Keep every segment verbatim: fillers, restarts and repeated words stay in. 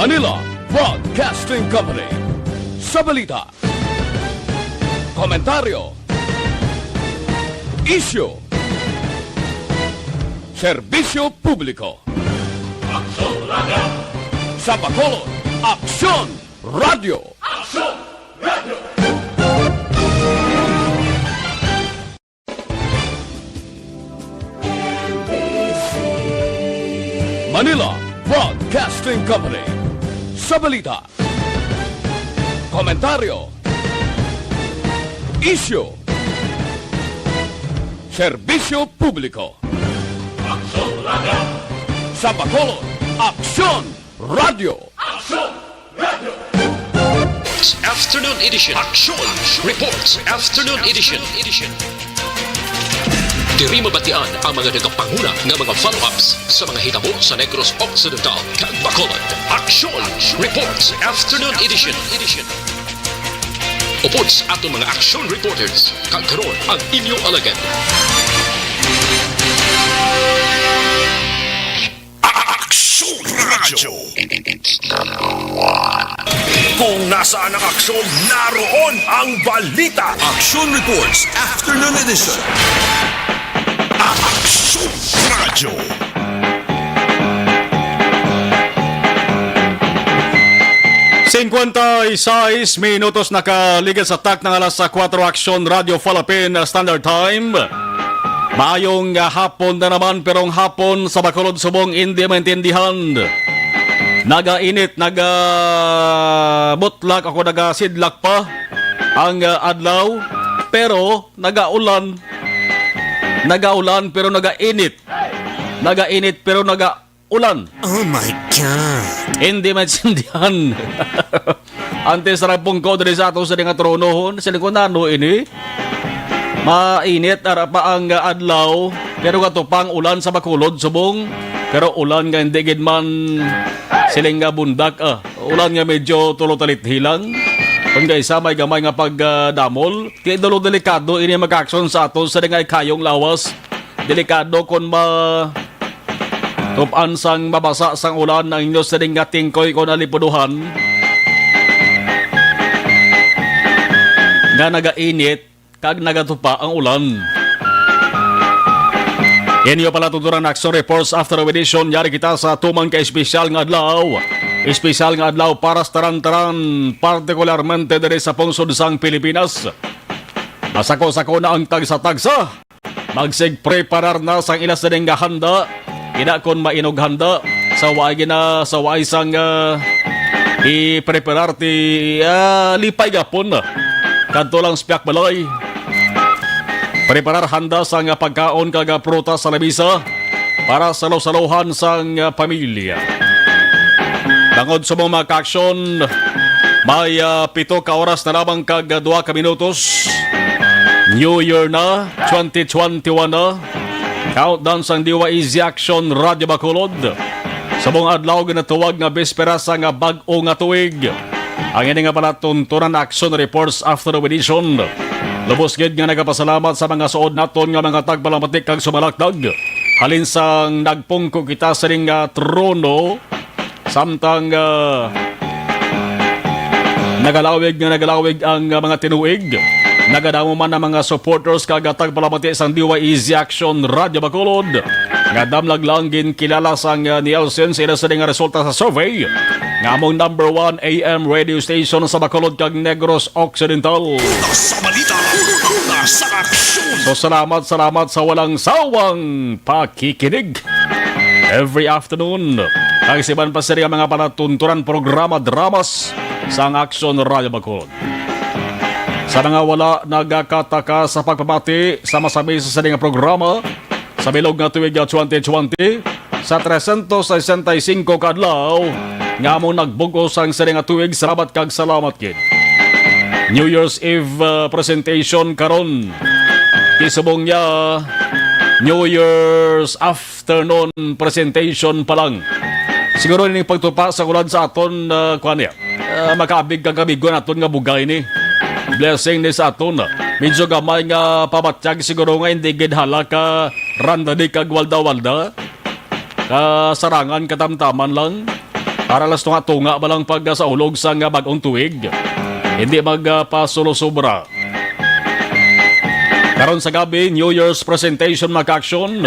Manila Broadcasting Company. Sa balita, komentaryo, isyu, serbisyo publiko. Aksyon Radio. Sa Bacolod, Aksyon Radio. Aksyon Radio. Manila Broadcasting Company. Sa balita, komentaryo, isyu, serbisyo publiko. Aksyon Radio. Sa Bacolod, Aksyon Radio. Aksyon Radio. Afternoon Edition. Action Reports. Afternoon Edition. Diri mabatian ang mga nagapanguna nga mga follow-ups sa mga hitabo sa Negros Occidental kag Bacolod. Action Reports. Afternoon Edition. Upod sa aton mga action reporters, kag karon ang inyo alagad. Aksyon Radyo. Kung nasaan ang aksyon, naroon ang balita. Action Reports Afternoon Edition. Aksyon Radyo. Singkwenta y seis minutos nakaligid sa tak ng alas sa kuwatro, Aksyon Radyo Falapin Standard Time. Maayong, ah, hapon na naman, pero ang hapon sa Bacolod subong hindi maintindihan. Nagainit, nagabutlak, ako nagasidlak pa ang, ah, adlaw, pero nagaulan. Nagaulan, pero nagainit. Nagainit, pero nagaulan. Oh my God! Hindi maintindihan. Antes ra pong ko diri sa ato sa nga tronohon, siling ko, "Nano ini? Mainit ara pa ang, ah, adlaw, pero gato pa ang ulan sa Bacolod subong." Pero ulan nga hindi gid man siling nga bundak, ah. Ulan nga medyo tulo talithi lang. Kung kaisa may gamay nga pagdamol, ti dolo delikado ini magkaaksyon sa ato sa nga ikayong lawas. Delikado kon ma tupan sang mabasa sang ulan ang inyo sining nga tingkoy kon alipuduhan nga nagainit kag nagatupa ang ulan. Inyo pala tuturan Action Reports After Edition. Yari kita sa tumang ka espesyal nga adlaw. Espesyal nga adlaw para sa taran-taran, partikularmente diri sa pungsod sang Pilipinas. Masako-sako na ang tagsa-tagsa. Magsig preparar na sang ila sining nga handa. Ina kon mainog handa sa waay gina, sa waay sang, ah, i-preparar ti, ah, lipay gapon. Kadto lang sa piyak balay. Preparar handa sang pagkaon kag prutas sa lamisa para sa salusaluhan sang pamilya. Bangod sa mga kaaksyon, may, ah, pito ka oras na lamang kag duha ka minutos. New Year na, twenty twenty-one na. Countdown sang D Y E Z Action Radio Bacolod. Sa mga adlaw ginatawag nga bespera sa nga bag-o nga tuig. Ang ini nga palatuntunan Action Reports After the Edition. Lubos gid nga nagapasalamat sa mga suod naton nga mga tagpalamati kag sumalakdag. Halin sang nagpungko kita sining, ah, trono, samtang, ah, nagalawig nga nagalawig ang, ah, mga tinuig, nagadamo man ang mga supporters kag tagpalamati sang D Y E Z Action Radio Bacolod, nga damlag lang ginkilala sang, ah, Nielsen sa ila sini nga resulta sa survey nga among number one A M radio station sa Bacolod kag Negros Occidental. Una sa balita, una sa aksyon. So, salamat, salamat sa walang sawang pakikinig every afternoon. Kag siman pa sini ang mga palatuntunan, programa, dramas sang Action Radio Bacolod. Sa mga wala nagakataka sa pagpamati sa masami sa sini nga programa, sa bilog nga tuig nga twenty twenty, sa trescientos sesenta y cinco ka adlaw nga among nagbug-os sang sini nga tuig, salamat kag salamat gid. New Year's Eve, uh, presentation karon. Ti subong niya, New Year's afternoon presentation pa lang. Siguro ning pagtupa sa ulan sa aton, uh, kuan niya, uh, makaabig kag kamigo naton nga bugay ni. Blessing ni sa aton. Medyo gamay nga pabatyag siguro nga hindi gid hala ka randani kag walda-walda. Kasarangan, katamtaman lang. Para lang tunga-tunga ba lang pag, ah, sa ulog sang, ah, bag-ong tuig? Hindi magpasulosobra. Karon sa gabi, New Year's presentation, mga ka-aksyon.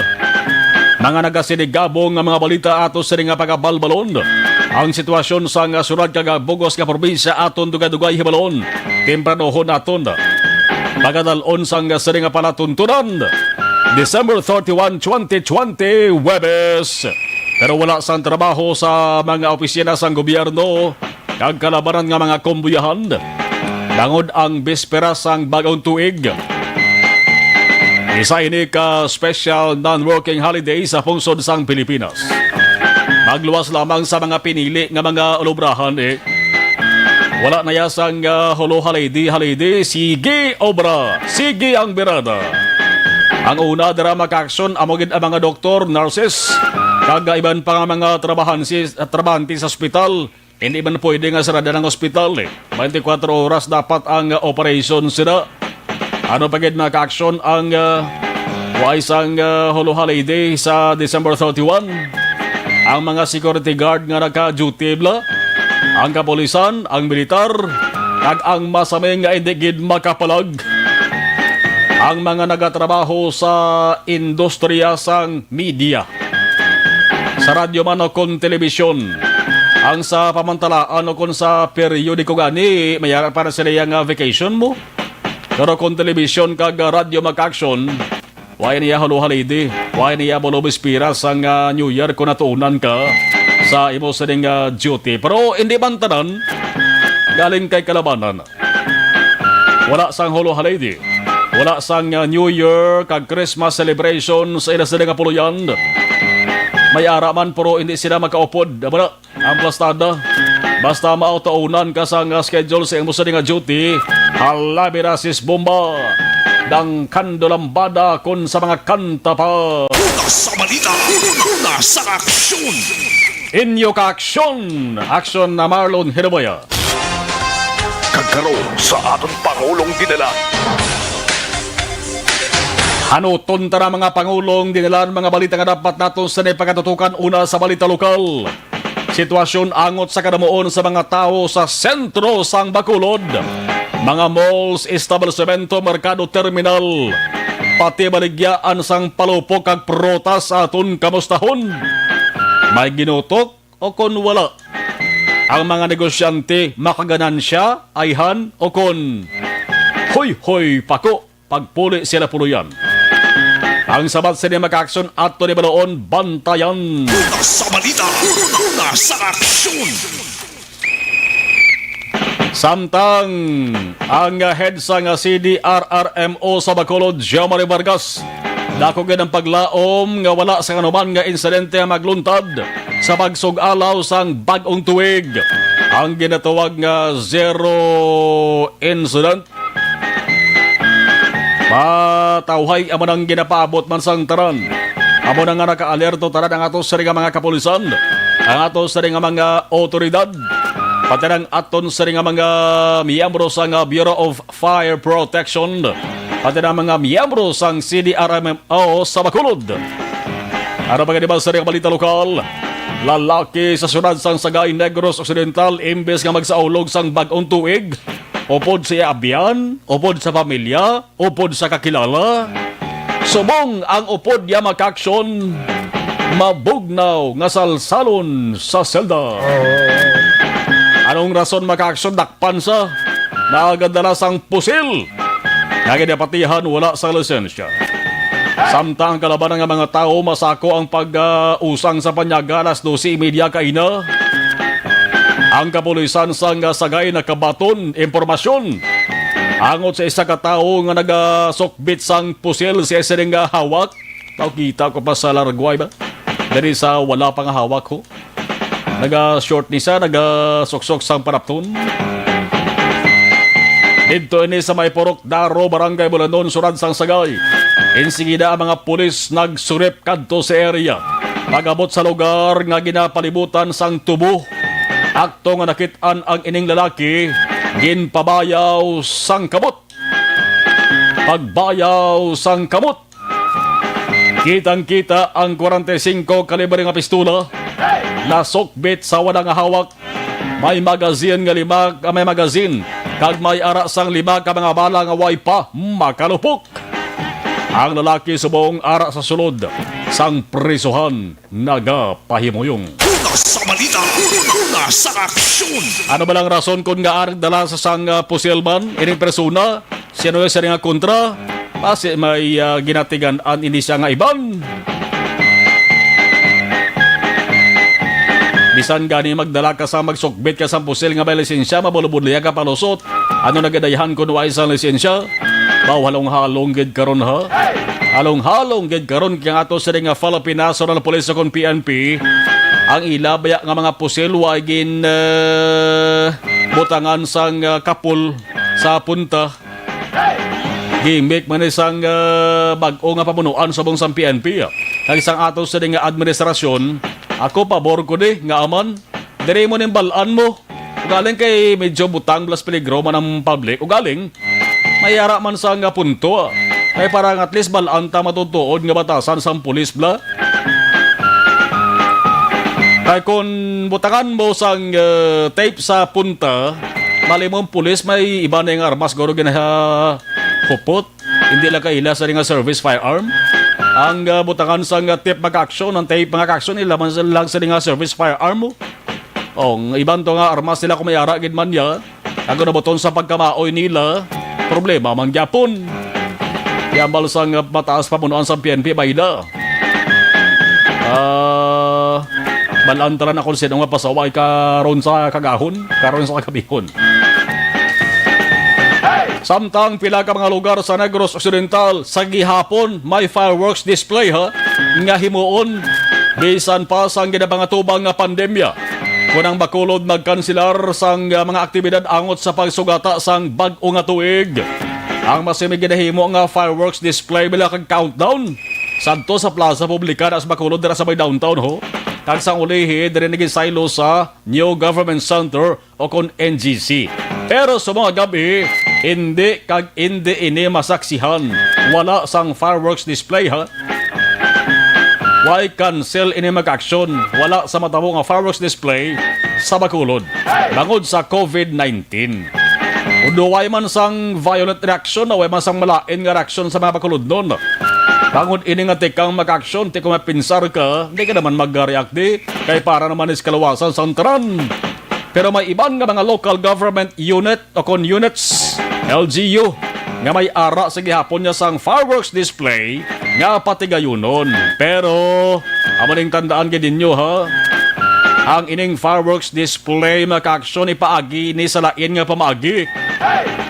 Mga nagasinig gabong nga mga balita ato sini nga pagabalbalon. Ang sitwasyon sa nga syudad kag bug-os nga probinsya aton dugay-dugay hibalon. Tempranohon naton. Pagadal-on sang sini nga palatuntunan. December thirty-one, twenty twenty, Huwebes. Pero wala sang trabaho sa mga opisina sang gobyerno kag kalabanan nga mga kumbuyahan, bangod ang bispera sang bag-ong tuig. Isa ini ka special non-working holiday sa pungsod sang Pilipinas. Magluwas lamang sa mga pinili nga mga ulubrahan, eh. Wala na ya sang, ah, holo-halidi-halidi. Sige, obra. Sige ang birada. Ang una dira, mga ka-aksyon, amo gid ang mga doktor, nurses, kag, ah, iban pa nga mga trabahansis-, trabahante sa ospital. Hindi man pwede nga sarada ang ospital, eh. Twenty-four oras dapat ang, uh, operation sila. Ano pa gid, mga ka-aksyon, ang, uh, way sang, uh, holo-halidi sa December thirty-one? Ang mga security guard nga naka-duty bala, ang kapulisan, ang militar, kag ang masaming nga hindi gid makapalag, ang mga nagatrabaho sa industriya sang media, sa radyo man o kon telebisyon. Ang sa pamantalaan o kon sa periodiko gani, may ara para sila nga vacation mo. Pero kon telebisyon kag radyo, mga ka-aksyon, way niya holo-halidi, way niya bolo bispira sang, ah, New Year kon natuunan ka sa imo sining, ah, duty. Pero hindi man tanan galing kay kalabanan. Wala sang holo-halidi. Wala sang, uh, New Year kag Christmas celebration sa ila sila nga puloy-an. May ara man, pero hindi sila makaupod. Amo na ang plastada. Basta mao taunan ka sang, uh, schedule sa imo sila nga duty. Hala, bira sis bomba. Dang kandulambada kun sa mga kanta pa. Una sa balita, una sa aksyon. Inyo ka aksyon. Aksyon na Marlon Hinuboya. Kag karon sa aton Pangulong Dinalan. Hanuton ta na, mga Pangulong Dinalan, mga balita nga dapat naton sa pagkatutukan. Una sa balita lokal. Sitwasyon angot sa kadamuon sa mga tawo sa sentro sang Bacolod. Mga malls, establisemento, merkado, terminal, pati baligyaan sang palupok kag prutas aton kamustahon. May ginutok o kon wala. Ang mga negosyante makaganansya, ayhan, o kon hoy-hoy pako, pagpuli sila puloy-an. Ang sabat sini, mga ka-aksyon, aton ni baloon, bantayan. Una sa balita, una sa aksyon. Samtang ang head sang C D R R M O sa Bacolod, Jomari Vargas, dako gid ang paglaom nga wala sa kanuman nga insidente ang magluntad sa pagsug-alaw sang bag-ong tuig, ang ginatawag nga zero incident. Matawhay amo nang ginapaabot man sang tanan. Amo na nga naka-alerto tanan ang ato sini nga mga kapulisan, ang ato sini nga mga otoridad, pati ang aton sini nga mga miyembro sang Bureau of Fire Protection, pati ang mga miyembro sang C D R M M O sa Bacolod. Ano pa gani ba sa mga balita lokal? Lalaki sa siyudad sang Sagay, Negros Occidental, imbes nga magsaulog sang bag-ong tuig, upod sa iya abyan, upod sa pamilya, upod sa kakilala, subong ang upod niya, mga ka-aksyon, mabugnaw nga salsalon sa selda. Anong rason, mga ka-aksyon? Dakpan sa nagadala sang pusil nga ginapatihan wala sa lisensya. Samtang ang kalabanan nga mga tawo masako ang pag-usang sa panyaga alas dose y media kaina, ang kapulisan sang Sagay nakabaton impormasyon angot sa isa ka tawo nga nagasukbit sang pusil sa iya sining hawak. Nakita ko pa sa largway ba? Diri sa wala pa nga hawak ko. Naga-short ni siya, nagasuksok sang panapton. Didto ini sa may Purok Daro, Barangay Bulanon, siyudad sang Sagay. Insigida ang mga pulis nagsulip kadto sa area. Pag-abot sa lugar nga ginapalibutan sang tubo, akto nga nakit-an ang ining lalaki, ginpabayaw sang kamot. Pagbayaw sang kamot. Kitang-kita ang forty-five kalibre nga pistola. nasukbit sa wala nga hawak. May magazine nga lima, ah, may magazine, kag may ara sang lima ka mga bala nga way pa makalupok. Ang lalaki subong ara sa sulod sang prisuhan nagapahimuyong. Una sa balita, una sa aksyon. Ano ba lang rason kon nga ang dala sa sang, ah, pusil man ining persona? Sino yung siya nga kontra? Basi may, ah, ginatigan-an ini siya nga iban. Bisan gani magdala ka sa magsukbit ka sa pusil nga may lisensya, mabulubod liya ka palusot. Ano na gadayahan kun wa sang lisensya? Baw halong-halong gid karon, ha? Halong-halong gid karon kay ang ato sini nga Philippine National Police o kon P N P, ang ila baya nga mga pusil wa gin, eh, butangan sang, ah, kapul sa punta. Gimik man ni sang, ah, bag-o nga pamunuan subong sang P N P, ah, kag sang ato sini nga administrasyon. Ako pabor ko di nga aman. Diri mo ning bal-an mo. Ugaling kay medyo butang plus peligro man ang public. Ugaling, may ara man sa nga punto, ah. Kay parang at least bal-an ta matutuod nga batasan sang pulis bla. Kay kung butangan mo sang, ah, tape sa punta, mali mo ang pulis may iba na yung armas guro ginahupot. Hindi lang kaila sa nga service firearm. Ang, ah, butangan sang, ah, tape maka-aksyon, ang tape maka-aksyon, ila man sa, lang sa nga service firearm mo. Oh, ang iban to nga armas nila kung may ara gid man niya. Ang nabuton sa pagkamaoy nila, problema man gyapon. Yambal sang, ah, mataas pamunuan sa P N P, bayda. Ah, balantaran ako sino nga pasaway karon sa kagahon, karon sa kagabihon. Samtang pila ka mga lugar sa Negros Occidental sa gihapon may fireworks display, ha, nga himuon bisan pa sang ginapangatubang nga pandemya. Kun ang Bacolod nagkansilar sang, ah, mga aktibidad angot sa pagsugata sang bag-o nga tuig, ang mas may ginahimo nga fireworks display bila kag countdown sadto sa Plaza Publica sa Bacolod dira sa may downtown, ho. Kag sang ulihi diri naging silo sa New Government Center o kon N G C. Pero sa mga gabi, hindi kag hindi ini masaksihan. Wala sang fireworks display, ha? Why cancel ini mag-aksyon? Wala sa matabo nga fireworks display sa Bacolod bangod sa covid nineteen. Undo way man sang violent reaction, way man sang malain nga reaksyon sa mga Bacolodnon. Bangod ini nga tikang mag-aksyon, ti kung mapinsar ka, hindi ka naman mag-react di, kay para naman is kaluwasan sang tanan. Pero may iban nga mga local government unit o kon units, L G U, nga may ara sa gihapon niya sang fireworks display nga patigayunon. Pero amo ning tandaan gid ninyo, ha, ang ining fireworks display maka-aksyon ipaagi ni sa lain nga pamaagi.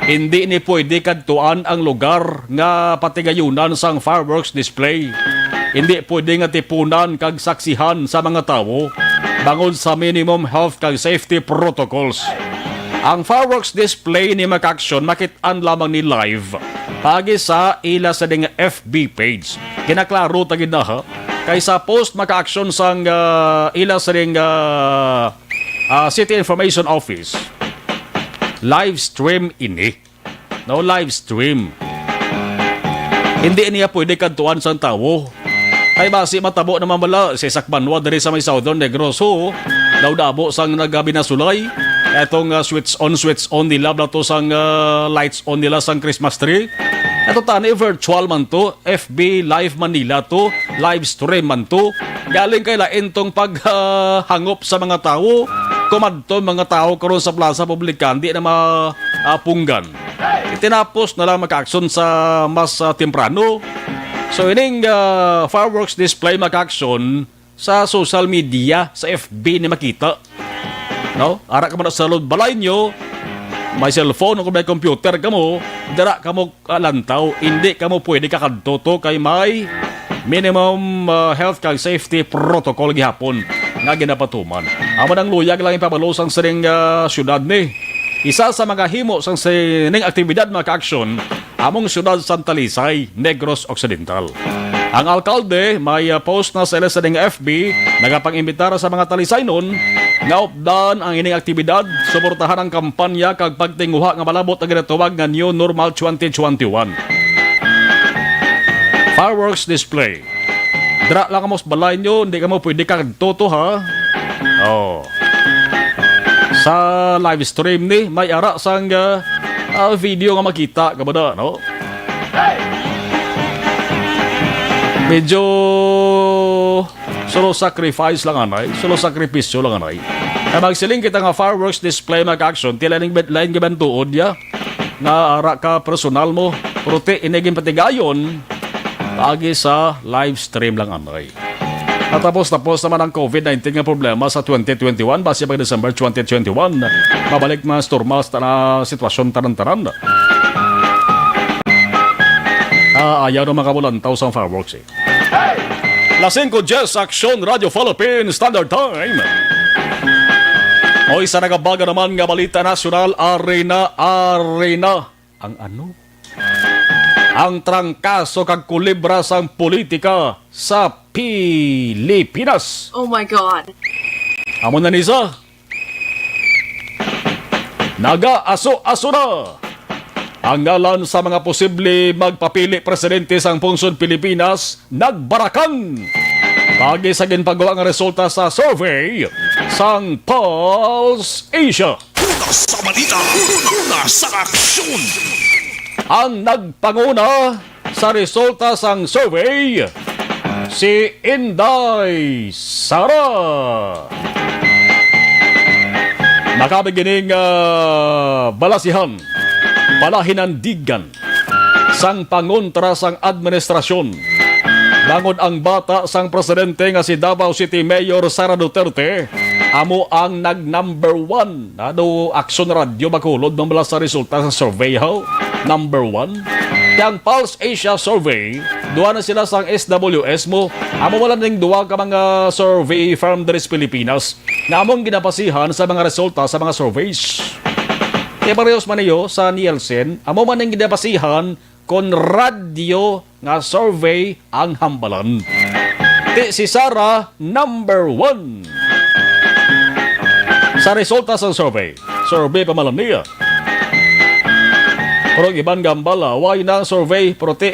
Hindi ni pwede kadtuan ang lugar nga patigayunan sang fireworks display. Hindi pwede nga tipunan kag saksihan sa mga tawo bangod sa minimum health kag safety protocols. Ang fireworks display ni maka-aksyon makit-an lamang ni live paagi sa ila sa ding F B page. Kinaklaro ta gid na, ha, kay sa post maka-aksyon sang, ah, ila sa ding, ah, ah, City Information Office. Live stream ini. No, live stream. Hindi niya pwede kadtuan sang tawo. Kay basi matabo naman bala sa isak banwa diri sa may Southern Negros, ho. Daw dabo sang nagabinasulay. Etong, ah, switch on, switch on nila bala to sang, ah, lights on nila sang Christmas tree. Eto tani, virtual man to. F B Live Manila to, live stream man to. Galing kay lain tong pag, ah, hangop sa mga tawo. Kumadto mga tawo karon sa Plaza Publica, di na mapunggan. Itinapos na lang maka-aksyon sa mas, ah, temprano. So, ining, ah, fireworks display maka-aksyon sa social media, sa F B ni makita. No? Ara ka man sa loob balay nyo, may cellphone o kung may computer ka mo, dira ka mo, ah, lantaw. Hindi ka mo pwede kakadto to kay may minimum, ah, health kag safety protocol gihapon nga ginapatuman. Amo nang luyag lang ipabalo sang sining, ah, syudad ni. Isa sa mga himo sang sining aktibidad, mga ka-aksyon, among syudad sang Talisay, Negros Occidental. Ang alkalde may, ah, post na sa ila sa ning F B, nagapang-imbitar sa mga Talisaynon nga updan ang ining aktibidad, suportahan ang kampanya kag pagtinguha nga malabot ang ginatawag nga New Normal twenty twenty-one. Fireworks display. Dira lang kamo sa balay nyo, hindi kamo pwede kadto to, ha? Oh. Sa live stream ni, may ara sang, ah, ah, video nga makita, kabada, no? Medyo solo sacrifice lang anay, solo sakripisyo lang anay. Kay magsiling kita nga fireworks display, mga ka-aksyon, tila ning bit-, lain gibatuod niya nga ara ka personal mo, pero ti ini ginpatigayon paagi sa live stream lang anay. Natapos-tapos naman ang covid nineteen nga problema sa twenty twenty-one, basi pag December twenty twenty-one, mabalik na sa normal na sitwasyon tanan-tanan. Ah, ayaw na makabulantaw sa fireworks, eh. Las singko diyes, Aksyon Radio Philippine Standard Time. O, isa na kabaga naman nga balita nasyonal, ari na, ari na. Ang ano? Ang trangkaso kag kulibra sang politika sa Pilipinas. Oh my God. Amo na ni sa nagaaso-aso na ang ngalan sa mga posible magpapili presidente sang pungsod Pilipinas nagbarakang. Paagi sa ginpagawa nga resulta sa survey sang Pulse Asia. Una sa balita, una sa aksyon. Ang nagpanguna sa resulta sang survey, si Inday Sara. Makabig ining, ah, balasihan, palahinandigan sang pangontra sang administrasyon bangod ang bata sang presidente nga si Davao City Mayor Sara Duterte amo ang nag number one. Ano, Aksyon Radio Bacolod, mambala sa resulta sa survey, ho? Number one. Kay ang Pulse Asia Survey, duha na sila sang S W S mo. Amo man lang ning duha ka mga survey firm diri sa Pilipinas nga among ginabasihan sa mga resulta sa mga surveys. Kay parehas man niyo sa Nielsen, amo man ang ginabasihan kon radyo nga survey ang hambalan. Ti si Sara number one sa resulta sang survey. Survey pa man lang niya. Pero ang iban gambala, why na ang survey? Pero ti,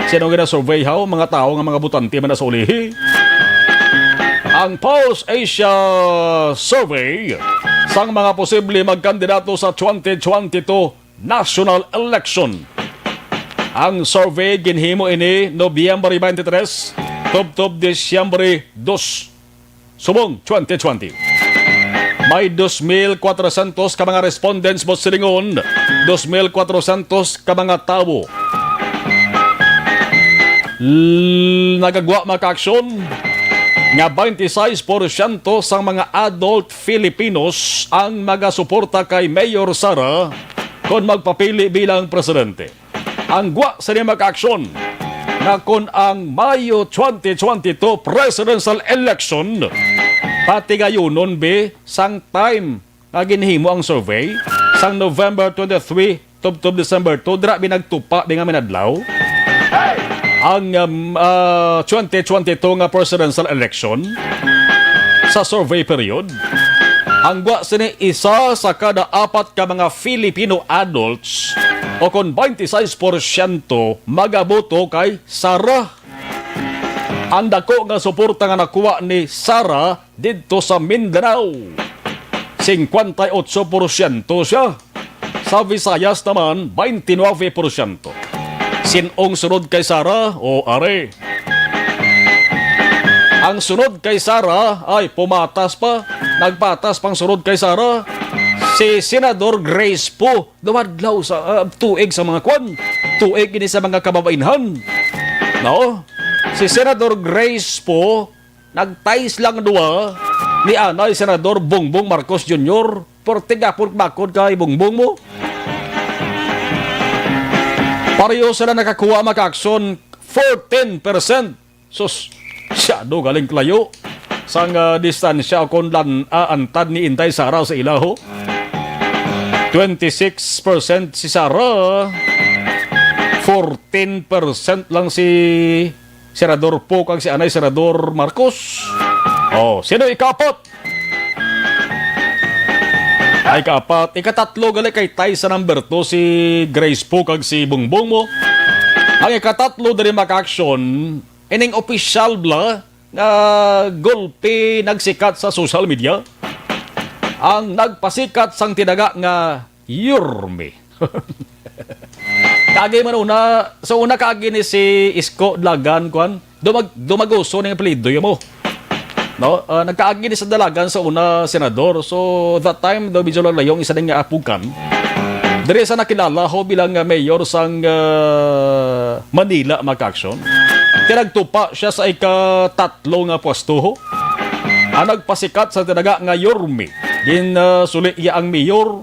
sino gina-survey, haw? Mga tawo nga mga butante man na sa ulihi. Ang Pulse Asia Survey sang mga posible magkandidato sa twenty twenty-two national election. Ang survey ginhimo ini Nobyembre twenty-three, tubtob Disyembre dos, subong twenty twenty. May dos mil kwatrosyentos ka mga respondents mo silingon, dos mil kwatrosyentos ka mga tawo. L-, nagagwa, mga ka-aksyon, nga twenty-six porsyento sang mga adult Filipinos ang magasuporta kay Mayor Sara kon magpapili bilang presidente. Ang gwa sini, mga ka-aksyon, nga kon ang Mayo twenty twenty-two presidential election, patigayunon bi sang time nga ginhimo ang survey, sang November twenty-three tubtob December two, dira bi nagtupa bi nga mga adlaw ang, um, ah, twenty twenty-two nga presidential election sa survey period. Ang gwa sini, isa sa kada apat ka mga Filipino adults, o kon twenty-six porsyento, magaboto kay Sara. Ang dako nga suporta nga nakuha ni Sara didto sa Mindanao, singkwenta y otso porsyento siya. Sa Visayas naman, twenty-nine porsyento. Sin-ong sunod kay Sara? O, ari. Ang sunod kay Sara ay pumatas pa. Nagpatas pang sunod kay Sara, si Senador Grace Poe. Dumadlaw sa, ah, tuig sa mga kwan. Tuig ini sa mga kababainhan. No? Si Senador Grace Poe, nagtais lang duha ni anay Senador Bongbong Marcos Junior, perti gapon bakod kay Bongbong mo. Pareho sila nakakuha, mga ka-aksyon, fourteen percent. Sus, siyado galing kalayo sang, ah, distansya o kon lan-, ah, antad ni Inday Sara sa ila, ho. Twenty-six percent si Sara, fourteen percent lang si Senador Poe kag si anay Senador Marcos. Oh, sino ikapat? Ay, ikapat. Ikatatlo gali kay tie sa number two, si Grace Poe kag si Bongbong mo. Ang ikatatlo diri, mga ka-aksyon, ining opisyal bala nga gulpi nagsikat sa social media, ang nagpasikat sang tinaga nga Yorme. Kaagi man una, sa una kaagi ni si Isko Dalagan, kwan, Dumag-, Dumaguso ning apelyido ya mo. No? Ah, nagkaagi ni sa Dalagan sa una, senador. So, that time, daw medyo lalayong isa ning apukan. Diri sa nakilala ho bilang, ah, mayor sang, ah, Manila, mga ka-aksyon. Kaya nagtupa siya sa ikatatlo nga pwesto ho. Ang nagpasikat sa tinaga nga Yorme. Gin, ah, suli iya ang mayor.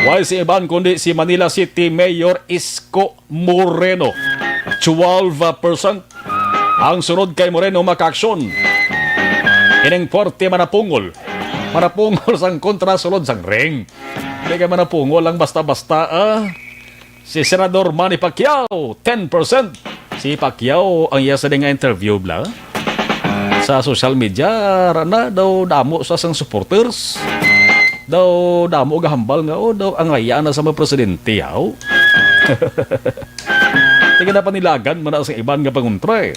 Wala si iban kundi si Manila City Mayor Isko Moreno, twelve percent. Ang sunod kay Moreno, mga ka-aksyon, ining puwerte manapungol. Manapungol sang kontra sulod sang ring. Di kay manapungol lang basta-basta, ah. Si Senador Manny Pacquiao, ten percent. Si Pacquiao, ang iya sa nga interview, bla? Sa social media, rana daw damo sa sang supporters. Daw damo gahambal nga, oh, daw ang aya na sa mga presidente, yaw. Tingin na panilagan man ang iban nga pangontra, eh.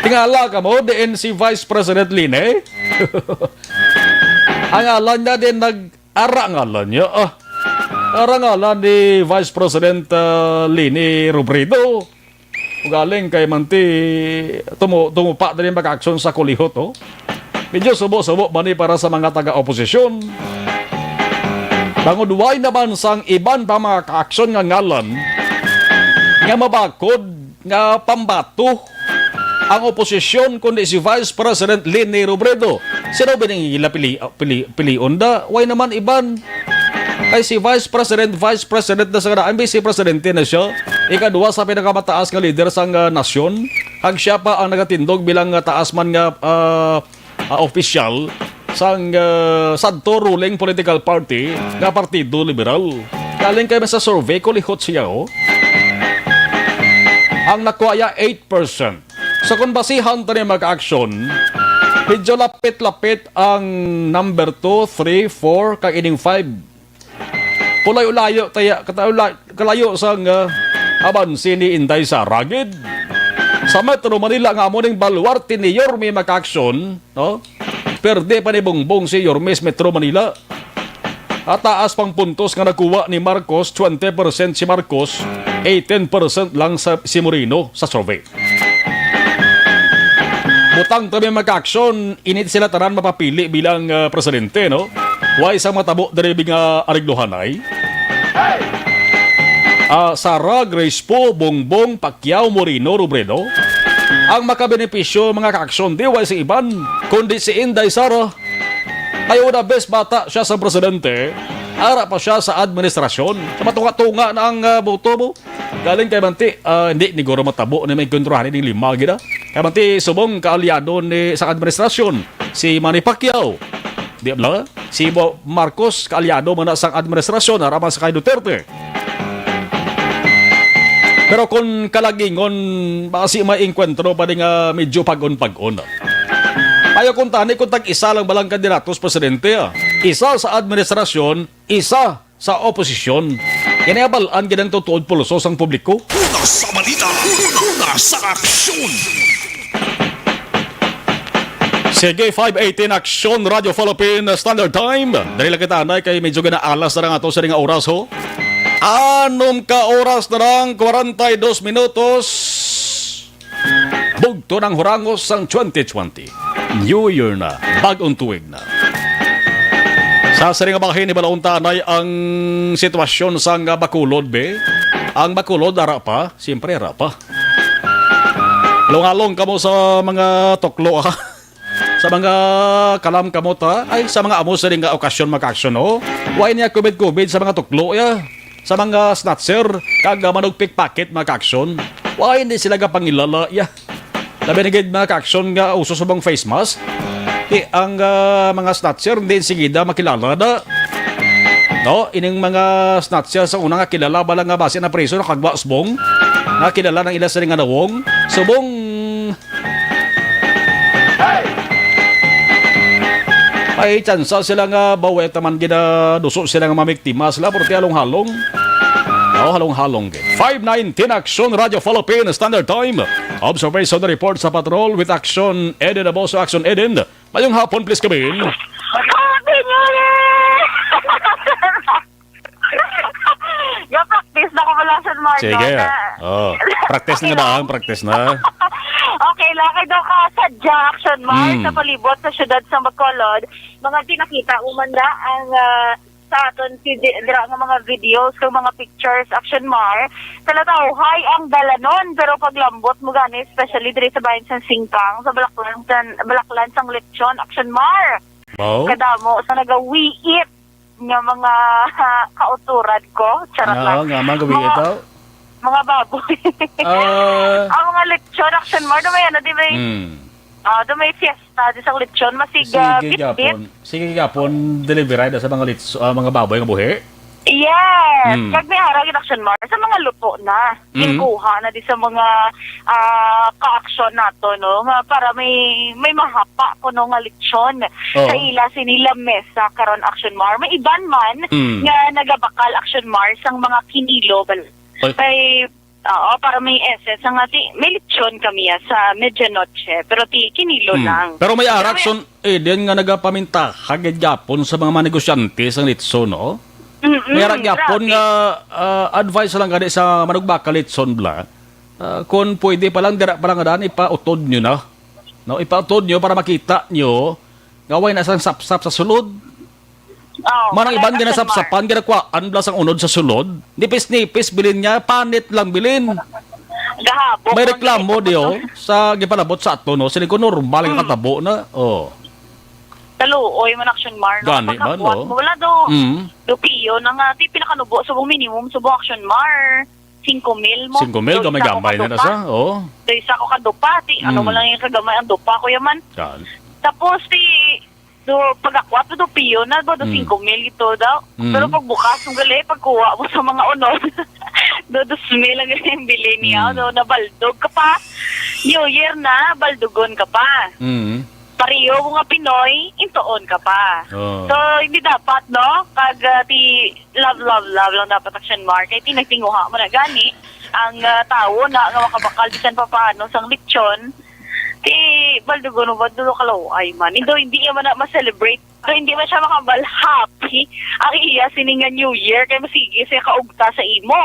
Tingala ka mo, diin si Vice President Lene? Ang ngalan niya din nag-, ara ngalan niya, ah. Ara ngalan ni Vice President, ah, Lene Robredo. Ugaling kay manti tumu-, tumupa diri, mga ka-aksyon, sa kulihot, oh. Medyo subo-subo man ni para sa mga taga-oposisyon. Bangod way naman sang iban pa, mga ka-aksyon, nga ngalan nga mabakod nga pambato ang oposisyon, kundi si Vice President Leni Robredo. Sino ba ning ila pili-, pili-, pilion da? Way naman iban. Kay si Vice President, Vice President na sa kanaan, Vice Presidente na siya. Ikadua sa pinakamataas nga lider sang, ah, nasyon. Kag siya pa ang nagatindog bilang, ah, taas man nga, ah, ah, opisyal sang, ah, sadto ruling political party nga Partido Liberal. Galing kay sa survey, kulihot siya, oh. Ang nakuha iya, eight percent. So, kung basihan ta ni, mga ka-aksyon, medyo lapit-lapit ang number two, three, four, kag ining five. Pulayo-layo taya, katawla-, kalayo sang, ah, abanse ni Inday Sara gid. Sa Metro Manila nga amo ning baluarte ni Yorme, mga ka-aksyon, no? Perde pa ni Bongbong si Yorme sa Metro Manila. At taas pang puntos nga nakuha ni Marcos, twenty percent si Marcos, eighteen percent lang sa, si Moreno sa survey. Butang tabi, mga ka-aksyon, init sila tanan mapapili bilang, ah, presidente, no? Way sa matabo diri nga areglohanay. Ah, Sara, Grace Poe, Bongbong, Pacquiao, Moreno, Robredo. Ang makabenepisyo, mga ka-aksyon, di way sa iban, kundi si Inday Sara. Ay, una bes bata siya sa presidente, ara pa siya sa administrasyon. Sa matunga-tunga na ang, ah, boto mo. Galing kay Manti, ah, hindi ni guro matabo ni may kontrahan ning lima gid, ah. Kay Manti, subong kaalyado ni sa administrasyon si Manny Pacquiao. Di ba? Si Bo-, Marcos kaalyado man na sang administrasyon, ara man sa kay Duterte. Pero kung kalagingon, basi may engkwentro pa di nga medyo pag-on-pag-on. Ayaw kung tani kung tag-isa lang balang kandidato sa presidente, ah. Isa sa administrasyon, isa sa oposisyon. Yan ay abalaan gid ang tutuod pulso sang publiko. Una sa balita, una sa aksyon. Sige, five eighteen Aksyon, Radyo Philippine Standard Time. Dali lang kita, anay, kay medyo ginaalas na lang ato sa nga oras, ho. Anom ka oras na lang, kwarenta y dos minutos. Bugto ng hurangos sang twenty twenty. New Year na, bagong tuig na. Sa sining nga bahin, ibalaon ta anay ang sitwasyon sang Bacolod, be. Ang Bacolod, ara pa. Siyempre, ara pa. Halong-halong kamo sa mga tuklo, ha? Sa mga kalam kamo ta, ay, sa mga amo sining nga okasyon, mga ka-aksyon, no? Way niya covid-covid sa mga tuklo, ya. Sa mga snatcher, kag, ah, manugpik-pakit, mga ka-aksyon. Way, hindi sila gapangilala, ya. Labi na gid, mga ka-aksyon, nga uso subong face mask. Di, ang, ah, mga snatcher, hindi sigida makilala na. No, ining mga snatcher sa una nga kilala, bala nga basi na priso, nakagwa subong. Nga kilala ng ila sining nga nawong. Subong May tsansa sila nga baweta man ginaduso sila nga mamiktima sila, porke halong-halong. Oh, halong-halong gid. Five nineteen Aksyon, Radyo Philippine Standard Time. Observation report sa patrol with Action Eden. Aboso Action Eden. Mayong hapon, please come in. Happy New Year! Ga-practice na ko pala, Action Mar, Sige. no, na Oh, practice na Okay na lang. lang, practice na. Okay lang, kay daw ka sa Action Mar, Mm. sa palibot sa siyudad sa Bacolod, mga pinakita mo man na ang, ah, sa aton si di-, dira nga mga videos, kag mga pictures, Action Mar. Sa Latawhay ang dalanon, pero paglambot mo gani, especially diri sa bayan sa Singkang, sa Balaklan, sa Balaklan sang Lechon, Action Mar. Wow. Kadamo sa nagawiit nga mga kauturan ko. Charot Ano lang. nga, mga gawiit Mga, daw? mga baboy. Ah. Ang mga lechon, Action Mar, do may ano, di may, Hmm. ah, do may fiesta, di sa lechon, masig, ah, Sige bitbit. gyapon. Sige gyapon, delivery na sa mga lits-, ah, mga baboy nga buhi? Yes. Hmm. Kag may harang gid, Action Mar, sa mga luto na. Mm. Ginkuha na di sa mga, ah, ka-action nato, no? Nga para may, may mahapa kuno nga lechon Oh. sa ila sini lamesa karon, Action Mar. May iban man Mm. nga nagabakal, Action Mar, sang mga kinilo. Bal-, Oy. May, oo, para may essence. Ang ati, may lechon kami, ah, sa medianoche, pero ti kinilo Mm. lang. Pero may Pero arak may son, eh, din nga nagapaminta, hagid gyapon sa mga, mga negosyante sa litson, no? Mm-mm, May ara gyapon grabe. nga, ah, advice lang gani sa manugbakal litson bla. Ah, kung pwede pa lang, dira pa lang nga daan, ipautod nyo na. No, ipautod nyo para makita nyo nga way na sang sapsap sa sulod. Oh, Manang wala iban na gina sa sapsapan, gina kuwaan bla sang unod sa sulod. Nipis-nipis bilin niya, panit lang bilin. Gahabo May ang reklamo nipis. di, oh, sa gipalabot sa ato, no? Sini ko normal nga Mm. katabo na. Oh. Kaluoy man, Action Mar, no? Gani man, Pagkakuwat no? mo, wala do. Mm. Do piyo na nga, ti pinakanubo, subong minimum, subong, Action Mar. Singko mil mo. Singko mil, Do isa ko gamay-gamay na na kadupa. sa, oh. Do isa ko kadupa, ti, ano Mm. mo lang yung kagamay ang dupa, kuya man. Yan. Tapos, ti, do, pagkakuwat mo, do piyo na, do, do Mm. singko mil ito daw. Mm. Pero pagbukas mo gali, pagkuha mo sa mga unod, do, dos mil ang gali ang bili niya, Mm. do, nabaldog ka pa. New Year na, baldugon ka pa. Mm. Pareho mo nga Pinoy, intuon ka pa. Oh. So, hindi dapat, no? Kag, ah, ti, love, love, love lang dapat, Action Mar. Kay ti nagtinguha mo na gani ang, ah, tawo na nga makabakal bisan pa paano sang lechon. Ti, baldugon mo ba, dulo ka laway man. Hindi, hindi niya man na ma-celebrate. So, hindi man siya makabal happy ang iya sini nga New Year. Kay masigi siya kaugta sa imo.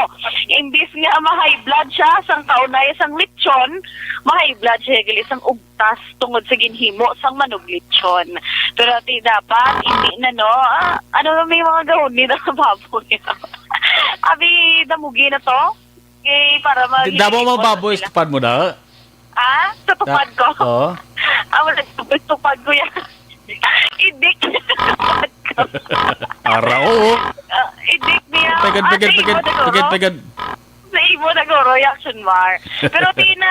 Imbis nga ma-high blood siya sang kaunay sang lechon, ma-high blood siya gali sang ugtas tungod sa ginhimo sang manuglechon. Pero ti dapat, hindi na, no? Ah, ano na may mga gahon ni na baboy? Abi, damugi na to? Okay, para mag- Di, damo mga baboy, sila. Tupad mo na. Ah? Sa tupad Da- ko? Oo. Ah, wala, tupad, tupad ko yan. Idik. Ara, oo. Ah, idik niya. Pagad, Ah, pagad, sa imo pagad, siguro. pagad, pagad. Sa imo siguro, Action Mar. Pero ti na,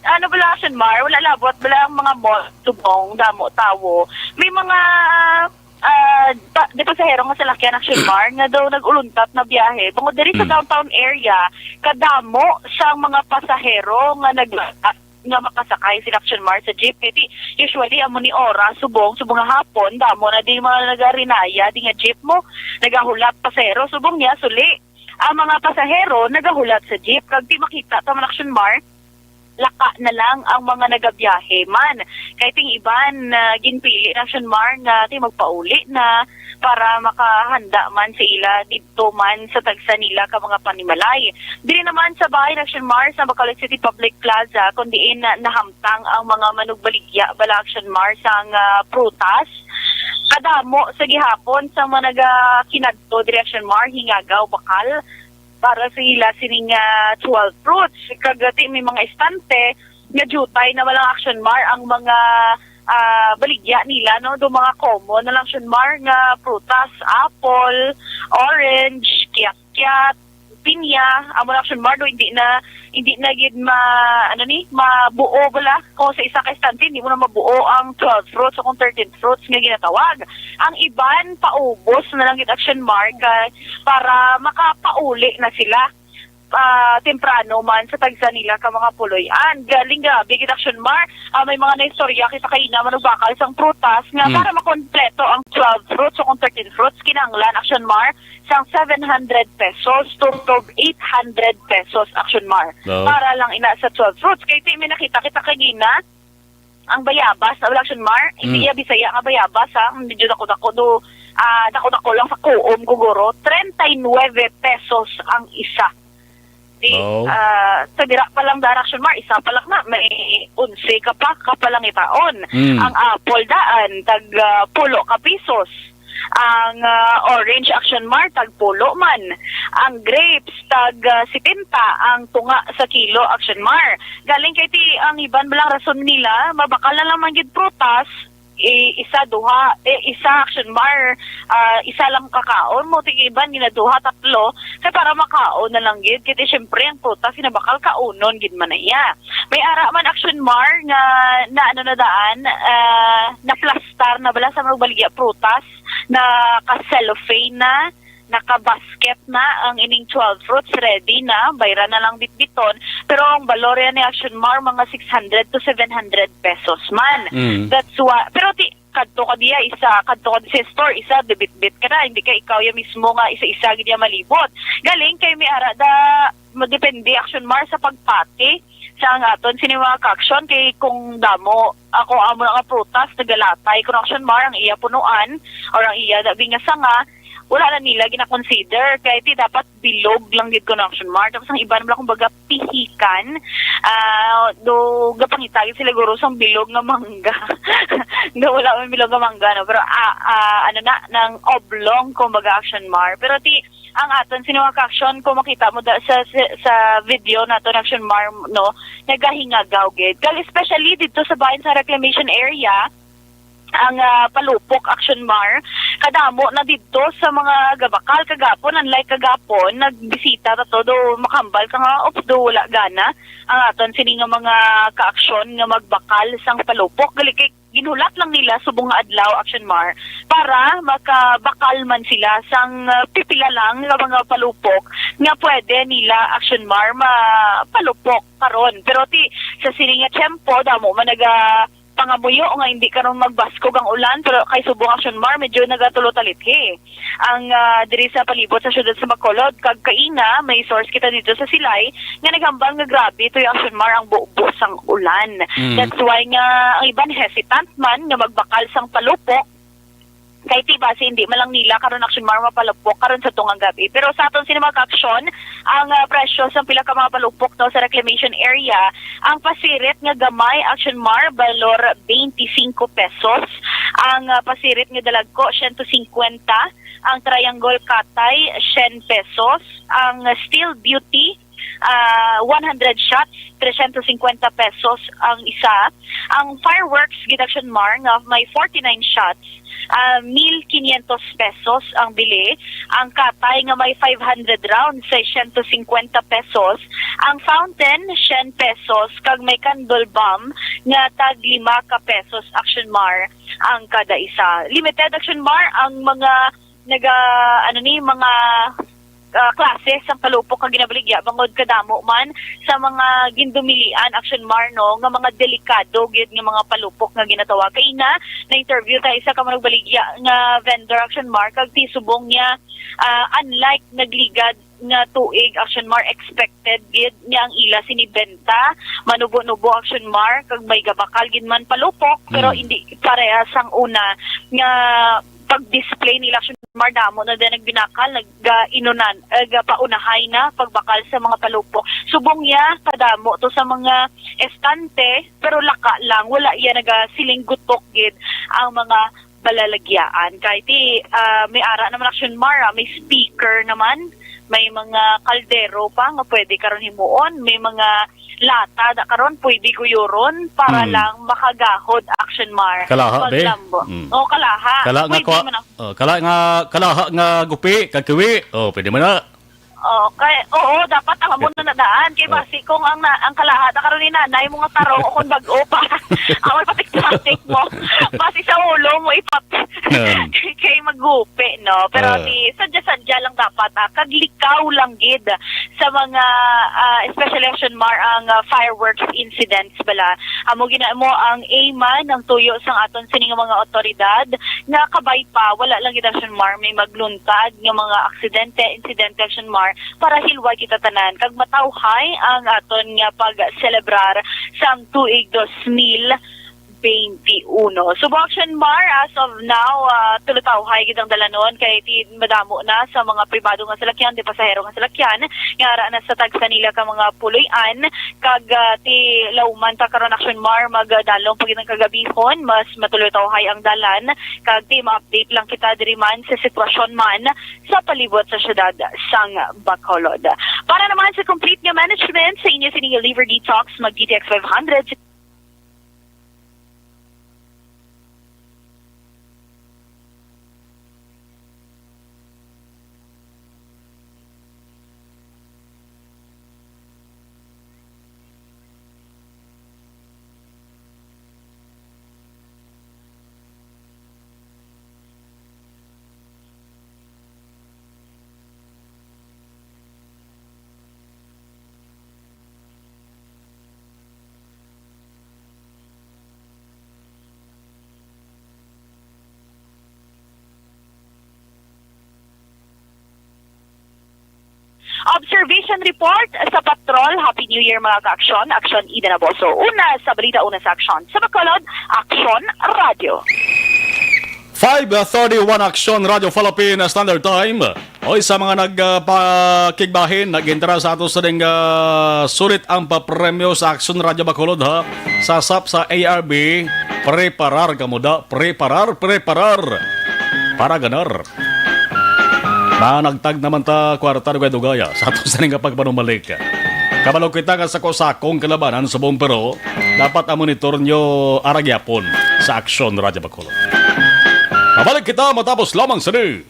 ano bala, Action Mar, wala labot bala ang mga mall, subong, damo, tawo. May mga, ah, pa, di pasahero nga salakyan, Action Mar, nga daw nag-uluntat na biyahe. Bangod diri sa Mm. downtown area, kadamo sang mga pasahero nga nag-, nga makasakay sila, Action Mar, sa jeep. Kay ti, usually, amo ni oras, subong, subong nga hapon, damo na di mga nagarinaya, di nga jeep mo, nagahulat pasahero, subong niya, suli. Ang mga pasahero, nagahulat sa jeep. Kag ti makita ta man, Action Mar, laka na lang ang mga nagabiyahe man. Kay ting iban, ah, ginpili, Action Mar, nga ti magpauli na para makahanda man sa ila didto man sa tagsa nila ka mga panimalay. Diri naman sa bahin, Action Mar, sa Bacolod City Public Plaza, kung diin na nahamtang ang mga manugbaligya bala, Action Mar, sang, ah, prutas. Kadamo sa gihapon sa mga nagakinadto diri, Action Mar, hingagaw, bakal, para sa ila sining, ah, twelve fruits. Kag ti may mga estante nga diutay na walang, Action Mar, ang mga, ah, baligya nila, no? Do mga common na lang, Action Mar, nga prutas, apple, orange, kiat-kiat, pinya, amo na, Action Mar, do, hindi na, hindi na gid ma-, ano ni, mabuo bala. Kung sa isa ka estante, hindi mo na mabuo ang twelve fruits o kung thirteen fruits nga ginatawag. Ang iban, paubos na lang gid, Action Mar, kay para makapauli na sila. ah, temprano man sa tagsa nila ka mga puloy-an. Galing, grabe gid, Action Mar. Ah, may mga naistorya kita kaina, manugbakal sang prutas nga Mm. para makompleto ang twelve fruits o kung thirteen fruits, kinahanglan, Action Mar, sang seven hundred pesos to, to eight hundred pesos, Action Mar. Oo. Para lang ina sa twelve fruits. Kay ti, may nakita kita kagina, ang bayabas, na wala, Action Mar, hindi Mm. iya Bisaya nga bayabas, ha? Medyo dako-dako do, ah, dako-dako lang sa kuom, kuguro. Treinta y nueve pesos ang isa. Di, Oh. ah, sa dira pa lang, Action Mar, isa pa lang na, may onse ka pa, ka pa lang itaon. Mm. Ang apple daan, tag, ah, pulo ka pisos. Ang, ah, orange, Action Mar, tag pulo man. Ang grapes, tag, ah, setenta ang tunga sa kilo, Action Mar. Galing kay ti, ang iban ba lang rason nila, mabakal na lang man gid prutas, i-, isa, duha, eh, isa, Action Mar, ah, isa lang kakaon mo, ti iban ginaduha, tatlo, kay para makaon na lang gid. Kay ti, syempre, ang prutas, sinabakal, kaunon gid man na iya. May ara man, Action Mar, nga na, ano na daan, ah, naplastar na bala sa mga baligya prutas, naka-cellophane na, naka-basket na ang ining twelve fruits, ready na, bayra na lang bitbiton. Pero ang balor yan ni, Action Mar, mga six hundred to seven hundred pesos man. Mm. That's why, pero ti, kadto ka diya, isa, kadto ka sa store, isa, dibitbit ka na, hindi ka ikaw ya mismo nga isa-isa gid ya malibot. Galing kay may ara da, madepende, Action Mar, sa pagpati sa ang aton sini mga ka-action, kay kung damo, ako amo na nga prutas, nagalatay, kung, Action Mar, ang iya punuan, or ang iya dabi nga sanga, wala na nila gina-consider, kay ti dapat bilog lang gid, kung, Action Mar. Tapos ang iban, wala, kumbaga, pihikan, ah, do, gapangitagit sila guro sang bilog nga mangga. Do, wala man bilog nga mangga, no? Pero, ah, ah, ano na, nang oblong, kumbaga, Action Mar. Pero ti, ang aton sini mga ka-action, kung makita mo da, sa, sa, sa video naton, Action Mar, no, nagahingagaw gid. Kag especially dito sa bahin sa reclamation area, ang, ah, palupok, Action Mar, kadamo na dito sa mga gabakal kagapon, unlike kagapon, nagbisita ta to, do makambal ka nga, "Ops, do wala gana ang aton sini nga mga ka-action nga magbakal sang palupok." Gali kay ginhulat lang nila subong nga adlaw, Action Mar, para makabakal man sila sang, ah, pipila lang nga mga palupok nga pwede nila, Action Mar, mapalupok karon. Pero ti, sa sini nga tiyempo, damo man naga pangamuyo nga hindi karon magbaskog ang ulan, pero kay subong, Action Mar, medyo nagatulo talithi ang, ah, diri sa palibot sa siyudad sa Bacolod. Kag kaina, may source kita dito sa Silay nga naghambal nga grabe to, Action Mar, ang bubo sang ulan. Mm. That's why nga ang iban hesitant man nga magbakal sang palupok. Kay ti basi hindi man lang nila karon, Action Mar, mapalupok karon sa tungang gabi. Pero sa aton sini mga ka-action, ang, ah, presyo sa pila ka mga palupok, no, sa reclamation area, ang pasirit nga gamay, Action Mar, balor twenty-five pesos. Ang, ah, pasirit nga dalagko, siyento singkwenta. Ang triangle katay, siyam pesos. Ang steel beauty, ah, one hundred shots, trescientos cincuenta pesos ang isa. Ang fireworks gid, Action Mar, nga may forty-nine shots, ah, mil quinientos pesos ang bili. Ang katay nga may five hundred rounds, seiscientos cincuenta pesos. Ang fountain, siyam pesos. Kag may candle bomb nga tag lima ka pesos, Action Mar, ang kada isa. Limited, Action Mar, ang mga naga, ano ni, mga, ah, klase sang palupok nga ginabaligya, bangod kadamo man sa mga gindumilian, Action Mar, no, nga mga delikado gid nga mga palupok nga ginatawag. Kaina, na-interview tayo sa kamanugbaligya nga vendor, Action Mar, kag ti subong niya, ah, unlike nagligad nga tuig, Action Mar, expected gid nga ang ila sini benta manubo-nubo, Action Mar, kag may gabakal gid man palupok, pero Mm. hindi pareha sang una nga pag-display nila, Action Mar, damo na din nagbinakal, nagainunan, eh, gapaunahay na pagbakal sa mga palupok. Subong niya, kadamo to sa mga estante, pero laka lang, wala iya nagasiling gutok gid ang mga balalagyaan. Kay ti, ah, may ara naman, Action Mar, ah, may speaker naman, may mga kaldero pa nga pwede karon himuon, may mga lata da karon pwede guyuron para Hmm. lang makagahod, Action Mar. Kalaha, be? Paglambo. Hmm. O, kalaha. Kala nga Pwede kwa-, man ang oh, kala nga, kalaha nga gupi, kakiwi. Oh, pwede man na. Okay. Oo, dapat ang amo na nadaan. Kay Oh. basi kung ang na, ang kalaha da karon ni nanay mo nga tarong o kung bag-o pa. Awal patik-patik mo. Basi sa ulo mo ipap-, Hmm. kay magu-, Upe, no? Pero Ah. di, sadya-sadya lang dapat, ah, kag likaw lang gid sa mga, ah, especially, Action Mar, ang, ah, fireworks incidents bala. Amo gina mo ang aim man, ang tuyo sang aton sini nga mga awtoridad nga kabay pa, wala lang gid, Action Mar, may magluntad nga mga aksidente, insidente, Action Mar, para hilway kita tanan kag matawhay ang aton nga pag-celebrar sang tuig dos mil twenty-one. Subong, Action Mar, as of now, ah, tulutawhay gid ang dalanon kay ti madamo na sa mga pribado nga salakyan, ti pasahero nga salakyan, nga ara na sa tagsa nila ka mga puloy-an, kag, ah, ti lawman ta karon, Action Mar, magdalom pa gid ang kagabihon, mas matulutawhay ang dalan, kag ti ma-update lang kita diri man sa sitwasyon man sa palibot sa siyudad sang Bacolod. Para naman sa complete nga management sa inyo sining Liver Detox, mag D T X five hundred. Observation report sa patrol. Happy New Year, mga ka-aksyon. Aksyon, Ida Naboso. Una sa balita, una sa aksyon. Sa Bacolod, Aksyon Radio. Five thirty-one, Aksyon Radio Philippine Standard Time. Oy, sa mga nagpakigbahin, nag-entra sa ato sa ding, ah, sulit ang papremyo sa Aksyon Radio Bacolod, ha. Sa sap sa A R B, preparar kamo da, preparar, preparar. Para ganar. Managtag naman ta kwarta dugay-dugaya sa ato sa nga pagpanumalik. Kabalo kita nga sa kusakong kalabanan subong, pero dapat ang monitor nyo aragyapon sa Aksyon Radio Bacolod. Mabalik kita matapos lamang sini.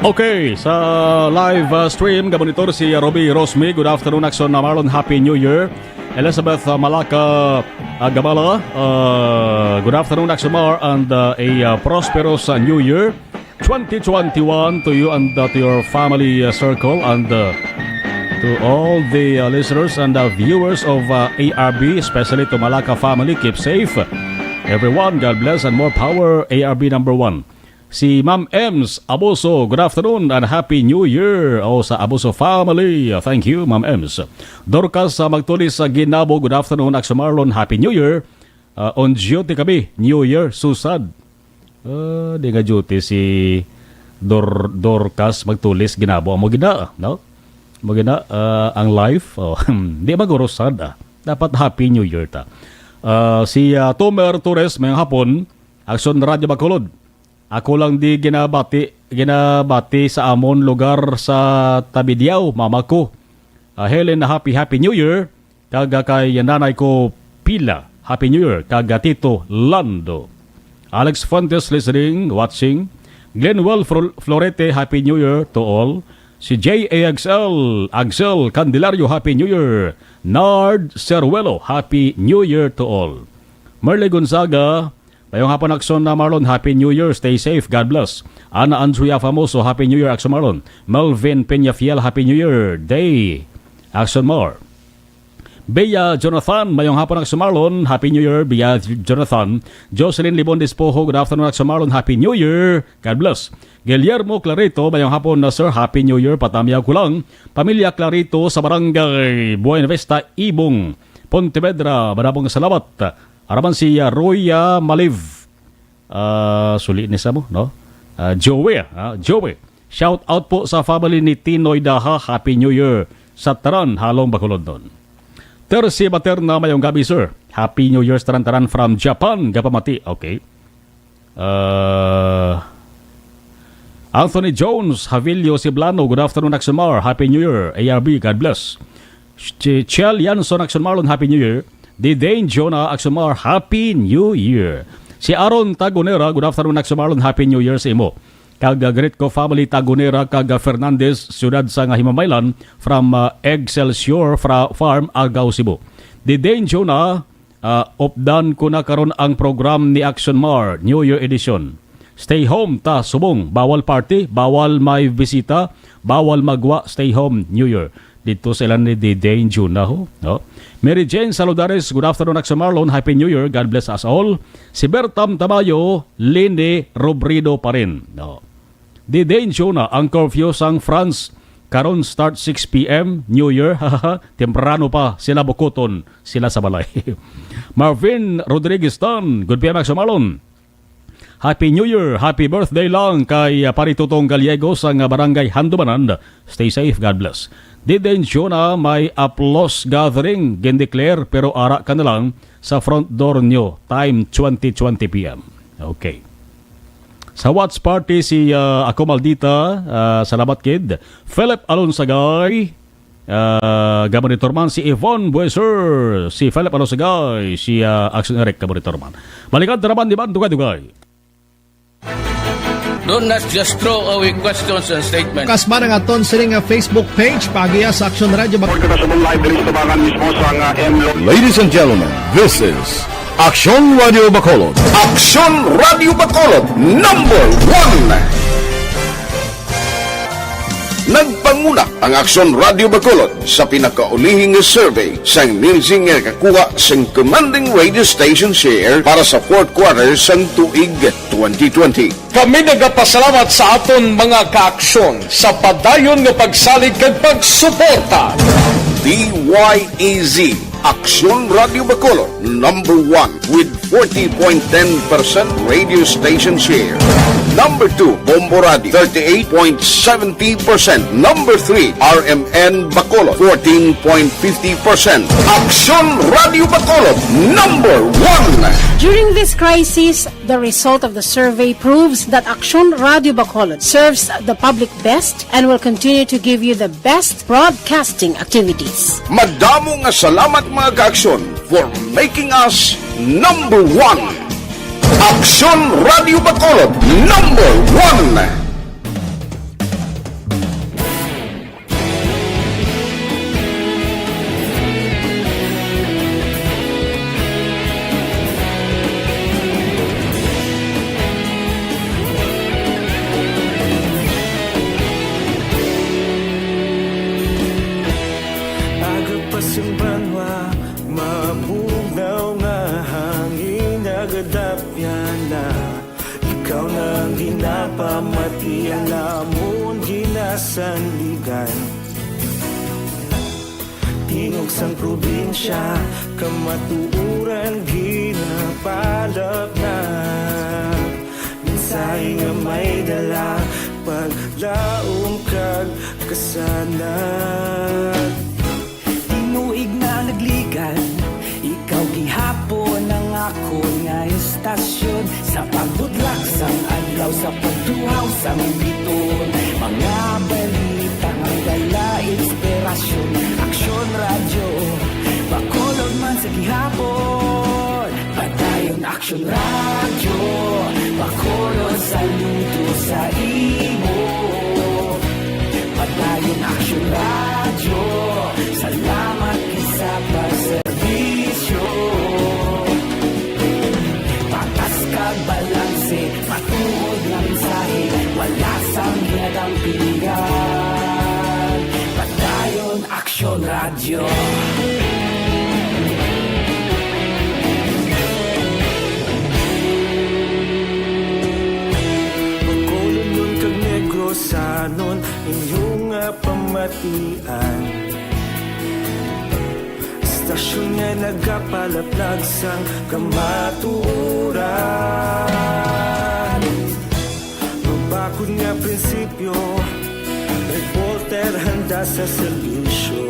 Okay, sa live, uh, stream, gamonitor si Robbie Rosmi. Good afternoon, Aksyon Marlon. Happy New Year. Elizabeth, uh, Malaka, uh, Gabala, uh, good afternoon, Aksyon Mar, and, uh, a, uh, prosperous, uh, New Year twenty twenty-one to you and, uh, to your family, uh, circle, and, uh, to all the, uh, listeners and, uh, viewers of, uh, A R B, especially to Malaka family. Keep safe, everyone. God bless and more power, A R B number one. Si Ma'am Ems Abuso, good afternoon and Happy New Year. O, sa Abuso family, uh, thank you, Ma'am Ems. Dorcas, uh, Magtulis sa Ginabo, good afternoon, Aksyon Marlon, Happy New Year. Uh, on duty kami, New Year, susad. Ah, di nga duty si Dor-, Dorcas Magtulis, Ginabo. Amo gina, no? Amo gina, ah, ang life. Oh, di magurusad, ah. Dapat Happy New Year ta. Ah, si, ah, Tomer Torres, mayong hapon, Aksyon Radio Bacolod. Ako lang di ginabati, ginabati sa amon lugar sa Tabidiao, mama ko. Ah, Helen, happy, happy New Year. Kag, ah, kay nanay ko, Pila, happy New Year. Kag, ah, Tito Lando. Alex Fuentes listening, watching. Glenwell Fro-, Florete, happy New Year to all. Si J A X L, Axel Candelario, happy New Year. Nard Seruelo, happy New Year to all. Merle Gonzaga, mayong hapon, Aksyon na Marlon. Happy New Year. Stay safe. God bless. Ana Andrea Famoso, Happy New Year, Aksyon Marlon. Melvin Peñafiel, Happy New Year Day, Aksyon Mar. Bea Jonathan, mayong hapon, Aksyon Marlon. Happy New Year, Bea Jonathan. Jocelyn Libon Despojo, good afternoon, Aksyon Marlon. Happy New Year. God bless. Guillermo Clarito, mayong hapon na, sir. Happy New Year. Patamiyaw ko lang. Pamilya Clarito sa Barangay Buena Vista, Ibong, Pontevedra, madamong salamat. Araman si, ah, Roy, ah, Maliv. Ah, suli ni sa mo, no? Ah, Joey, ah, Joey. Shout out po sa family ni Tinoy Daha. Happy New Year sa tanan, halong Bacolodnon. Tercy Baterna, mayong gabi, sir. Happy New Year sa tanan-tanan from Japan, gapamati. Okay. Ah, Anthony Jones Havilio Siblano, good afternoon, Aksyon Mar. Happy New Year. A R B, God bless. Ch-, Chel Yanson, Aksyon Marlon, Happy New Year. Didane Jonah, Aksyon Mar, Happy New Year. Si Aaron Tagonera, good afternoon, Aksyon Marlon, Happy New Year sa imo. kag, ah, Gritco family Tagonera kag, ah, Fernandez, siyudad sa nga Himamaylan, from, ah, Excelsior fra-, Farm, Argao, Cebu. Di Dane Jonah, ah, updan ko na karon ang program ni Action Mar, New Year Edition. Stay home ta subong, bawal party, bawal may bisita, bawal magwa, stay home, New Year. Dito sa ilan ni Di Dane Jonah, ho, no? Mary Jane Saludares, good afternoon, Action Marlon. Happy New Year. God bless us all. Si Bertam Tamayo, Lini Robrido pa rin, no? Di Dane Jonah, ang curfew sang France karon start six p m, New Year. Temprano pa sila bukuton, sila sa balay. Marvin Rodriguez Tan, good p m, Action Marlon. Happy New Year, happy birthday lang kay, ah, Pari Tutong Gallego sa nga Barangay Handumanan. Stay safe, God bless. Di Dane Jonah, may aplos gathering gindeclare, pero ara ka na lang sa front door nyo, time twenty twenty p m. Okay. Sa watch party si, ah, Ako Maldita, ah, salamat kid. Philip Alonsagay, ah, gamonitor man si Yvonne Bueser, si Philip Alonsagay, si, ah, Action Eric gamonitor man. Balikan ta naman ni Bandugay-dugay. Do not just throw away questions and statements. Kasman ang aton sini nga Facebook page, paagiha sa Action Radio Bac- Report ka sa live diri sa tubangan mismo sa nga M Lo- Ladies and gentlemen, this is Action Radio Bacolod. Action Radio Bacolod, number one. Nagpanguna ang Action Radio Bacolod sa pinakaulihi nga survey sang Nielsen nga nakakuha sang commanding radio station share para sa fourth quarter sang tuig twenty twenty. Kami nagapasalamat sa aton mga kaaksyon sa padayon nga pagsalig kag pagsuporta. D Y E Z, Aksyon Radio Bacolod, number one with forty point ten percent radio station share. Number two, Bombo Radio, thirty-eight point seventy percent. Number three, R M N Bacolod, fourteen point fifty percent. Aksyon Radio Bacolod, number one. During this crisis, the result of the survey proves that Aksyon Radio Bacolod serves the public best and will continue to give you the best broadcasting activities. Madamo nga salamat, mga kaaksyon, for making us number one. Aksyon Radio Bacolod, number one. Aga pa sing banwa, mabugnaw nga hangin, nagadapyan na. Ikaw na ang ginapamati, ang amon ginasandigan. Tingog sang probinsya, kamatuoran ginapalapnag. Mensahe nga may dala, paglaom kag kasanag. Tinuig na nagligad, ikaw gihapon ang akon nga estasyon. Sa pagbutlak sang adlaw, sa pagtuhaw sang bituon, mga balita nga dala inspirasyon. Aksyon Radyo Bacolod man sa gihapon. Padayon Aksyon Radyo Bacolod, saludo sa imo. Padayon Aksyon Radyo, salamat gid sa pagserbisyo. Patas kag balanse, matuod nga mensahe, wala sang ginadampingan. Padayon Aksyon Radyo. Bacolodnon kag Negrosanon, inyo nga pamatian. Estasyon nga nagapalaplag sang kamatuoran. Mabakod nga prinsipyo, reporter handa sa serbisyo.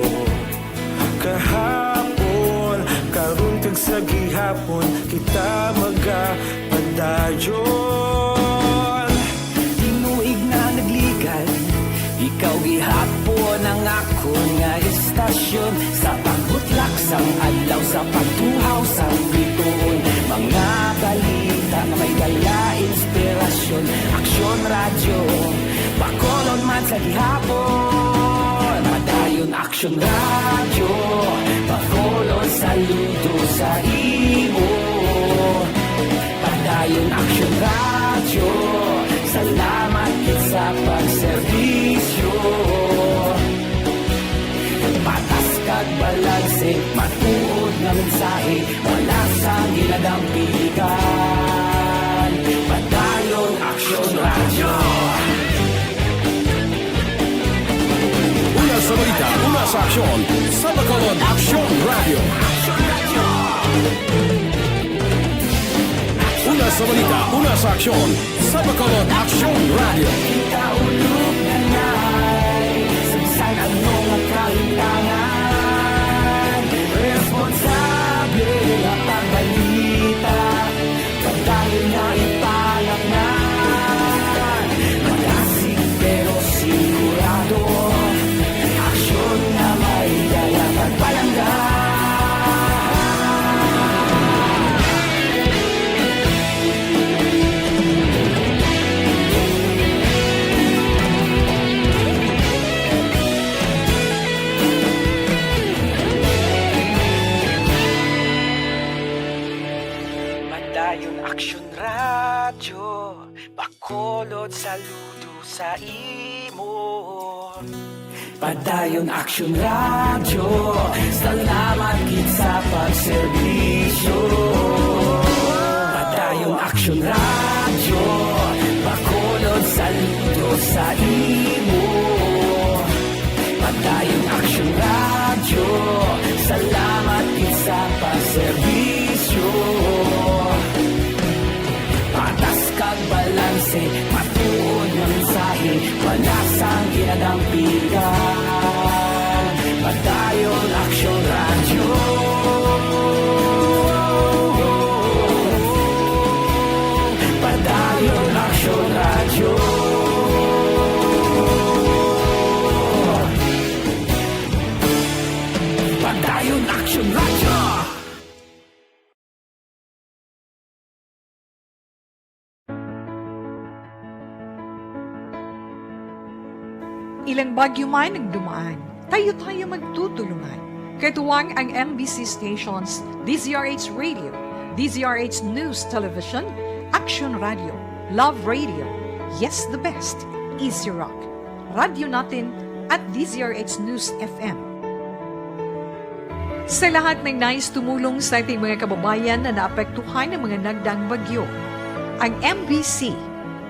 Kahapon, karon kag sa gihapon, kita magapadayon. Tinuig na nagligad, ikaw gihapon ang akon nga estasyon. Sa pagbutlak sang adlaw, sa pagtuhaw sang bituon, mga balita nga may dala inspirasyon. Aksyon, Aksyon Radyo, Bacolod man sa gihapon. Padayon Aksyon Radyo, Bacolod, saludo sa imo. Padayon Aksyon Radyo, salamat gid sa pagserbisyo. Patas kag balanse, matuod nga mensahe, wala sang ginadampigan. Padayon Aksyon Radyo. Una sa balita, una sa aksyon, sa Bacolod, Aksyon Radyo. Una sa balita, una sa aksyon, sa Bacolod, Aksyon Radyo. Kaulog na nay, sa bisan ano nga kahitangan, responsable nga pagbalita, pagdahil nga ipalaknan. Malasig pero sigurado, aksyon nga may dala kag palangga. Padayon Aksyon Radyo, Bacolod, saludo sa imo. Padayon Aksyon Radyo, salamat gid sa pagserbisyo. Padayon Aksyon Radyo, Bacolod, saludo sa imo. Padayon Aksyon Radyo, salamat gid sa pagserbisyo. Patas kag balanse, matuod nga mensahe, wala sang ginadampigan. Padayon Aksyon Radyo. Padayon Aksyon Radyo. Padayon Aksyon Radyo. Ilang bagyo man ang dumaan, tayo-tayo magtutulungan. Katuwang ang M B C stations, D Z R H Radio, D Z R H News Television, Action Radio, Love Radio, Yes the Best, Easy Rock, Radyo Natin, at D Z R H News F M. Sa lahat ng nais tumulong sa ating mga kababayan na naapektuhan ng mga nagdaang bagyo, ang M B C,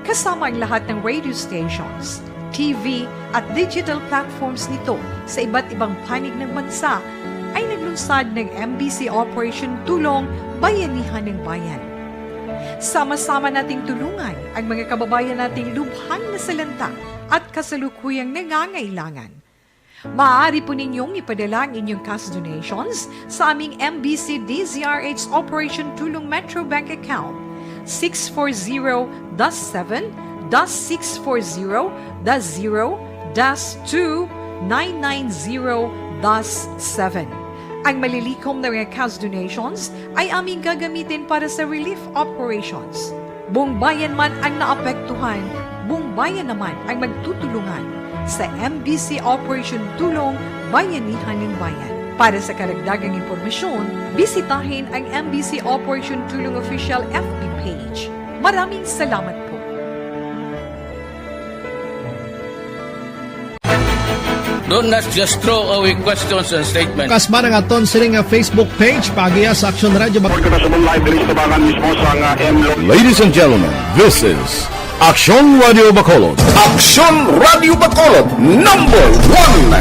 kasama ang lahat ng radio stations, T V, at digital platforms nito sa iba't ibang panig ng bansa, ay naglunsad ng M B C Operation Tulong Bayanihan ng Bayan. Sama-sama nating tulungan ang mga kababayan nating lubhang nasalanta at kasalukuyang nangangailangan. Maaari po ninyong ipadala ang inyong cash donations sa aming M B C D Z R H Operation Tulong Metro Bank account, six four zero dash seven dash six four zero dash zero dash two nine nine zero dash seven. Ang malilikom na mga cash donations ay aming gagamitin para sa relief operations. Buong bayan man ang naapektuhan, buong bayan naman ang magtutulungan sa M B C Operation Tulong Bayanihan ng Bayan. Para sa karagdagang impormasyon, bisitahin ang M B C Operation Tulong Official F B page. Maraming salamat po. Do not just throw away questions and statements. Kasma nga aton sini nga Facebook page, paagiha sa Action Radio Bac- Report ko na sa live diri sa tubangan mismo sa nga M Lo- Ladies and gentlemen, this is Action Radio Bacolod. Action Radio Bacolod, number one.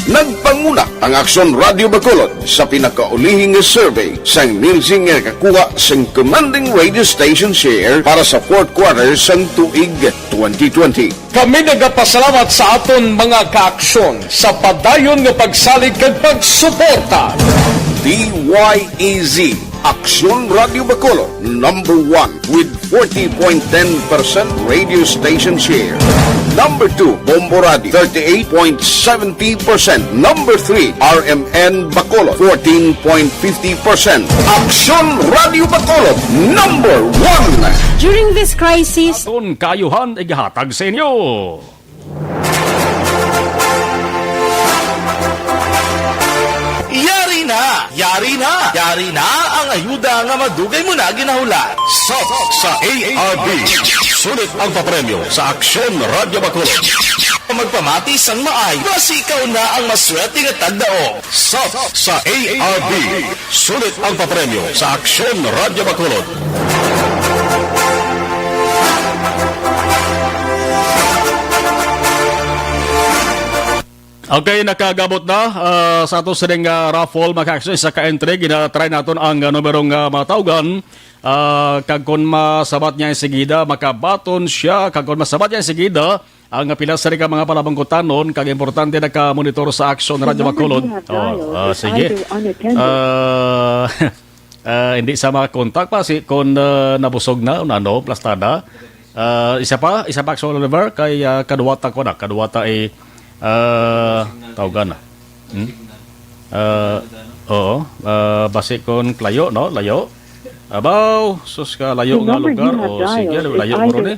Nagpanguna ang Action Radio Bacolod sa pinakaulihi nga survey sang Nielsen nga nakakuha sang commanding radio station share para sa fourth quarter sang tuig twenty twenty. Kami nagapasalamat sa aton mga kaaksyon sa padayon nga pagsalig kag pagsuporta. D Y E Z, Aksyon Radio Bacolod, number one with forty point ten percent radio station share. Number two, Bombo Radio, thirty-eight point seventy percent. Number three, R M N Bacolod, fourteen point fifty percent. Aksyon Radio Bacolod, number one. During this crisis, aton kaayuhan igahatag sa inyo. Yari na! Yari na! Yari na ang ayuda nga madugay mo na ginahulat. Sa, sa A R B, sulit ang papremyo sa Aksyon Radyo Bacolod. Magpamati sang maay, basi ikaw na ang maswerte nga tagdaog. Sa, sa A R B, sulit ang papremyo sa Aksyon Radyo Bacolod. Okay, nakagabot na, ah, sa ato sining, ah, raffle, mga ka-aksyon, isa ka entry. Gina-try naton ang, ah, numero nga matawgan. Ah, kag kon masabat niya insigida, makabaton siya. Kag kon masabat niya insigida, ang pila sini ka mga palabangkutanon, kag importante, naka-monitor sa Aksyon Radyo Bacolod. Oh, ah, sige. Ah, ah, hindi sa makakontak pa si kon, ah, nabusog na, o ano, plastada. Ah, isa pa, isa pa, Axel Oliver, kay, ah, kaduwata ko na, kaduwata ay, ah, tawgan na. Hmm? Ah, oo, ah, basi kon layo, no? Layo. Abaw, sus, ka layo nga lugar. O, sige, layo mo ron eh.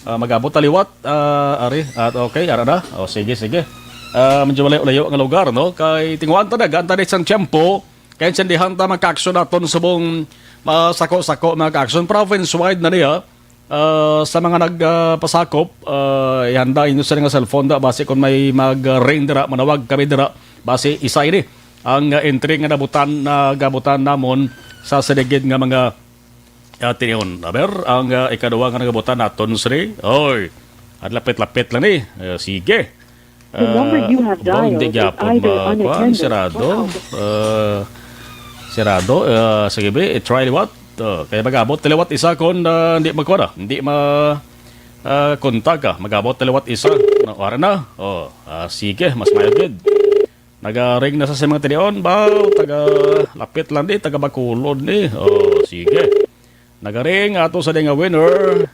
Ah, mag-abot ta liwat, ah, ari. At okay, ara na. O, sige, sige. Ah, medyo malayo-layo nga lugar, no? Kay tinguhaan ta na, gaan ta na sang tiyempo. Kay intindihan ta, mga ka-aksyon, aton subong masako-sako, mga ka-aksyon. Province-wide na niya. Ah, sa mga nag, ah, pasakop, ah, ihanda inyo sa nga cellphone da, basi kung may mag-ring dira, manawag kami dira, basi isa ini ang, ah, entry nga nabutan, nagabutan namon sa siligid nga mga, ah, tion. Aber, ang, ah, ikaduha nga nagabutan naton, Sri. Oy, ang lapit-lapit lang ni. Eh, sige. The number you have dialed is either unattended or out of. Ah, hindi gyapon ma-, kuan, sirado. Ah, sirado. Ah, sige, be, i-try liwat. Oh, kaya mag-abot liwat isa kon, ah, hindi magkuan, ah, hindi ma-, ah, kontak ka. Mag-abot liwat isa. Na, wala na. Oh, ah, sige, mas maayo gid. Nagaring na sa si mga tinion, baw, taga lapit lang di, taga Bacolod ni. Oh, sige. Nagaring ato sa di nga winner.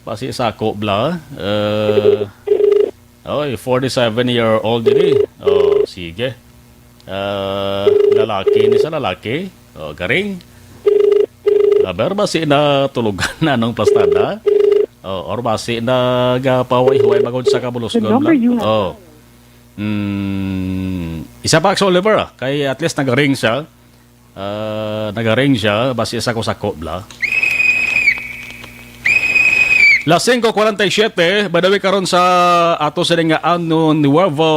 Basi sako bla. Eh, oy, forty-seven year old ini. Oh, sige. Eh, lalaki ni sa lalaki. Oh, garing. Aber basi na tulugan na nung plastada. Oh, or basi na gapahuway-huway magod sa kabulusgon lang. Oh. Hmm, isa pa, Ax Oliver, ah. Kay at least nagaring siya. Ah, nagaring siya, basi sako-sako bla. Las singko kuwarenta y siyete, by the way, karon sa ato sini nga Ano Nuevo,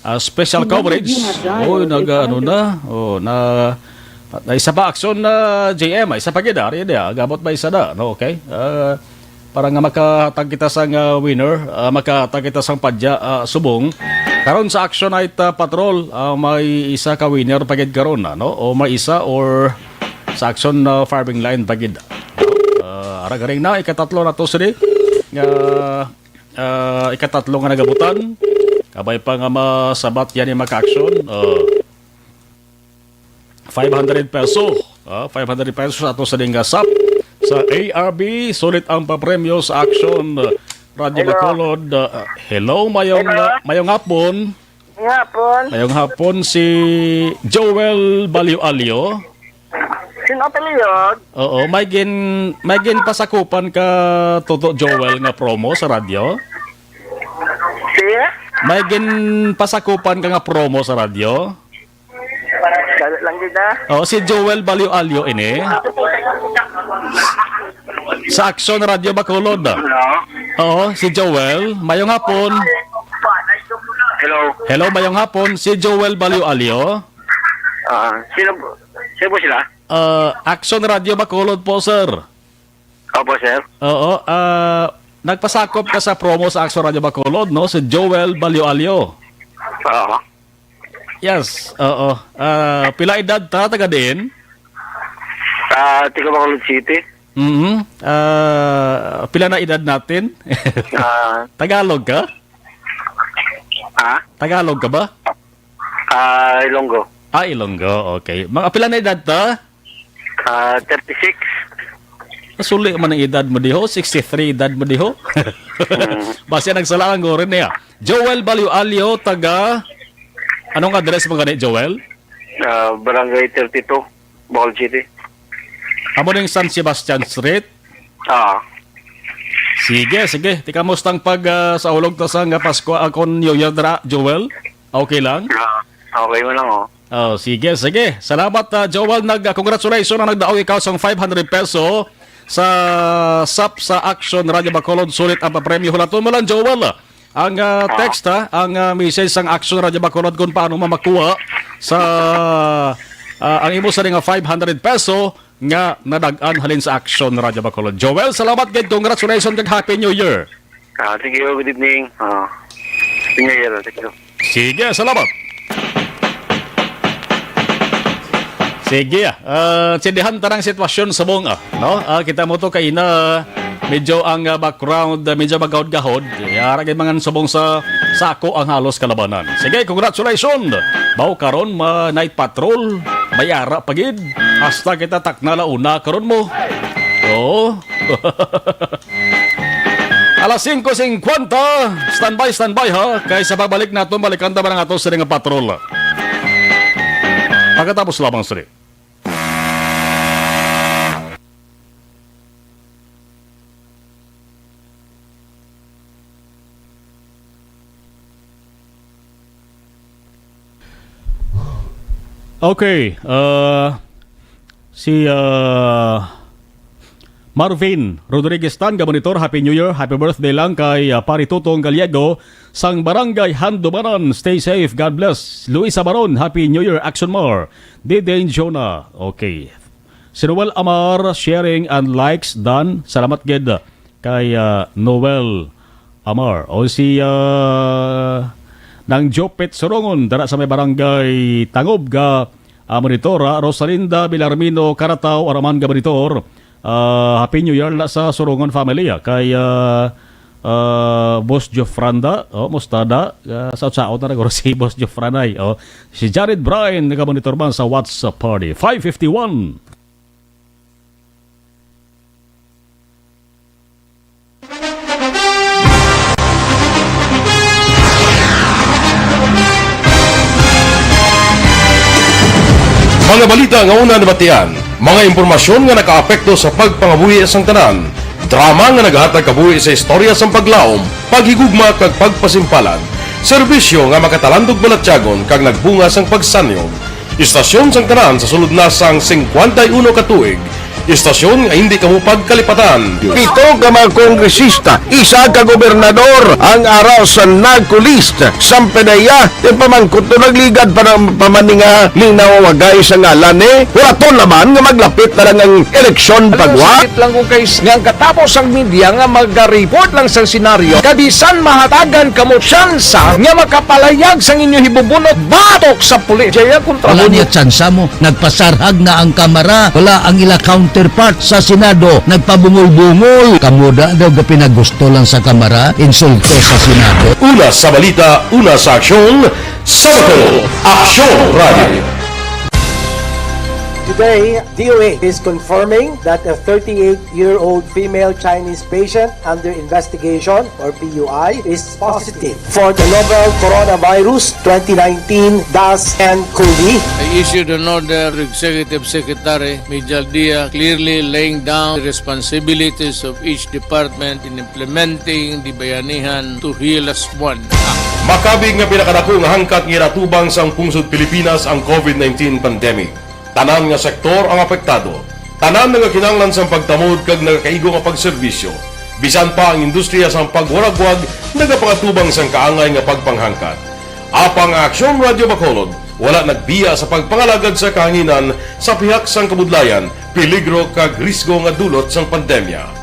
ah, special coverage. Oy, nag, ano na? Oh, na, na isa pa, Aksyon na J M, isa pa gid, ari dia, gabot ba isa na? No, okay. Ah, para nga makahatag kita sang, ah, winner, ah, makahatag kita sang padya, ah, subong. Karon sa Action Night, ah, Patrol, ah, may isa ka winner pa gid karon, ano? O may isa or sa Action, ah, Firing Line pa gid. Ah, ara garing na, ikatatlo na to sini nga, ah, ikatatlo nga nagabutan. Kabay pa nga masabat yan yung maka-action. Ah. Five hundred peso. Ah, five hundred pesos ato sa dinggasap sa A R B. Sulit ang papremyo sa Action, uh, Radyo Hello. Bacolod. Uh, hello, mayong, Hello. Uh, mayong hapon. Mayong hapon. Mayong hapon si Joel Balyo-Alyo. Sino apelyido? Oo, may gin-, may ginpasakupan ka, Toto Joel, nga promo sa radyo? Si? May ginpasakupan ka nga promo sa radyo? Dali lang gid, ah. Oh, si Joel Balyo-Alyo ini. Sa Action Radio Bacolod. Hello? Oo, si Joel. Mayong hapon. Hello? Hello, mayong hapon. Si Joel Balyo-Alyo. Ah, sino po? Sino po sila? Ah, Action Radio Bacolod po, sir. Opo, sir. Oo, ah, nagpasakop ka sa promo sa Action Radio Bacolod, no? Si Joel Balyo-Alyo. Oo. Yes, oo. Ah, pila edad ta, taga diin? Ah, taga Bacolod City. Mhm. Ah, pila na edad natin? Ah. Tagalog ka? Ha? Tagalog ka ba? Ah, Ilonggo. Ah, Ilonggo. Okay. Mga pila na edad ta? Ah, thirty-six. Suli man ang edad mo diho, sixty-three edad mo diho. Mm. Basta nagsala ang gurin niya. Joel Balyo Alyo, taga, anong address mo gani, Joel? Ah, Barangay thirty-two, Bohol City. Amo ning San Sebastian Street? Ah. Sige, sige. Ti, kamusta ang pag, ah, sa ulog ta sa nga Pasko, ah, kon New Year dira, Joel? Okay lang? Ah, okay mo lang, oh. Oh, sige, sige. Salamat, ah, Joel. Nag, ah, congratulations na nagdaog ikaw sang five hundred peso sa sap sa Action Radio Bacolod. Sulit ang papremyo. Hulaton mo lang, Joel. Ang, ah, Ah. text, ha, ang, ah, message sang Action Radio Bacolod kung paano mamakuha sa, ah, ang imo sa nga five hundred peso nga nadag-an halin sa Action Radio Bacolod. Joel, salamat gid. Congratulations kag Happy New Year. Ah, thank you. Good evening. Ah, Happy New Year. Thank you. Sige, salamat. Sige, ah, sindihan ta ang sitwasyon sa bunga, no? Ah, kita mo to kay na medyo ang, ah, background, ah, medyo magahod-gahod. Yara gid mangan subong sa sako ang halos kalabanan. Sige, congratulations. Baw karon ma night patrol, may ara pa gid. Hasta kita takna la una karon mo. Oo. Alas singko singkwenta, standby, standby ha, kay sa pagbalik naton, balikan ta man ang ato sini nga patrol. Pagkatapos lamang sini. Okay, uh, si, uh, Marvin Rodriguez Tan, ga monitor, Happy New Year, happy birthday lang kay, uh, Pari Tutong Gallego sang Barangay Handumanan. Stay safe, God bless. Luisa Baron, Happy New Year, Action Mar. Didane Jonah, okay. Si Noel Amar, sharing and likes, done. Salamat gid kay, ah, Noel Amar. O si, ah, Nang Jopet Surongon, dara sa may barangay Tangob, ga, ah, monitor, ah, Rosalinda Bilarmino Carataw, araman ga monitor. Ah, Happy New Year la sa Surongon family, ah. Kay, ah, ah, Boss Jofranda, oh, mustada, ah, sa utsaon na naguro si Boss Jofranay, oh. Si Jared Bryan, nagamonitor man sa WhatsApp party. Five fifty-one. Mga balita nga una nabatian, mga impormasyon nga nakaapekto sa pagpangabuhi sang tanan, drama nga nagahatag kabuhi sa istorya sang paglaom, paghigugma kag pagpasimpalan, serbisyo nga makatalandog balatyagon kag nagbunga sang pagsanyog. Istasyon sang tanan sa sulod na sang singkwenta y uno ka tuig. Istasyon nga hindi kamo pagkalipatan. Pito ka mga kongresista, isa ka gobernador ang ara sa NAGCO list. Sang P D E A, yung pamangkot to nagligad pa ng pamaninga linawagay sa ngalan ni. Hulaton naman nga maglapit na lang ang eleksyon pagwa. Sakit lang kung kay nga ang katapos ang media nga maga-report lang sa senaryo. Kabisan mahatagan kamo tsansa nga makapalayag sang inyo hibubunot batok sa pulis. Jaya kontra Wala mo. Niya tsansa mo. Nagpasarhag na ang Kamara. Wala ang ila counterpart sa Senado. Nagpabungol-bungol. Kamo da daw ga pinagusto lang sa Kamara. Insulto sa Senado. Una sa balita, una sa aksyon, sa Bacolod, Aksyon Radio. Today, D O H is confirming that a thirty-eight-year-old female Chinese patient under investigation, or P U I, is positive for the novel coronavirus twenty nineteen dash ten COVID. I issued an order to Executive Secretary Mijal Dia, clearly laying down the responsibilities of each department in implementing the Bayanihan to Heal As One Act. Makabig nga pinakadako nga hangkat nga ginatubang sang pungsod Pilipinas ang COVID nineteen pandemic. Tanan nga sektor ang apektado. Tanan nagakinahanglan sang pagtamod kag nagakaigo nga pagserbisyo. Bisan pa ang industriya sang pagwaragwag nagapangatubang sang kaangay nga pagpanghangkat. Apang ang Aksyon Radio Bacolod wala nagbiya sa pagpangalagad sa kahanginan sa pihak sang kabudlayan, peligro kag risgo nga dulot sang pandemya.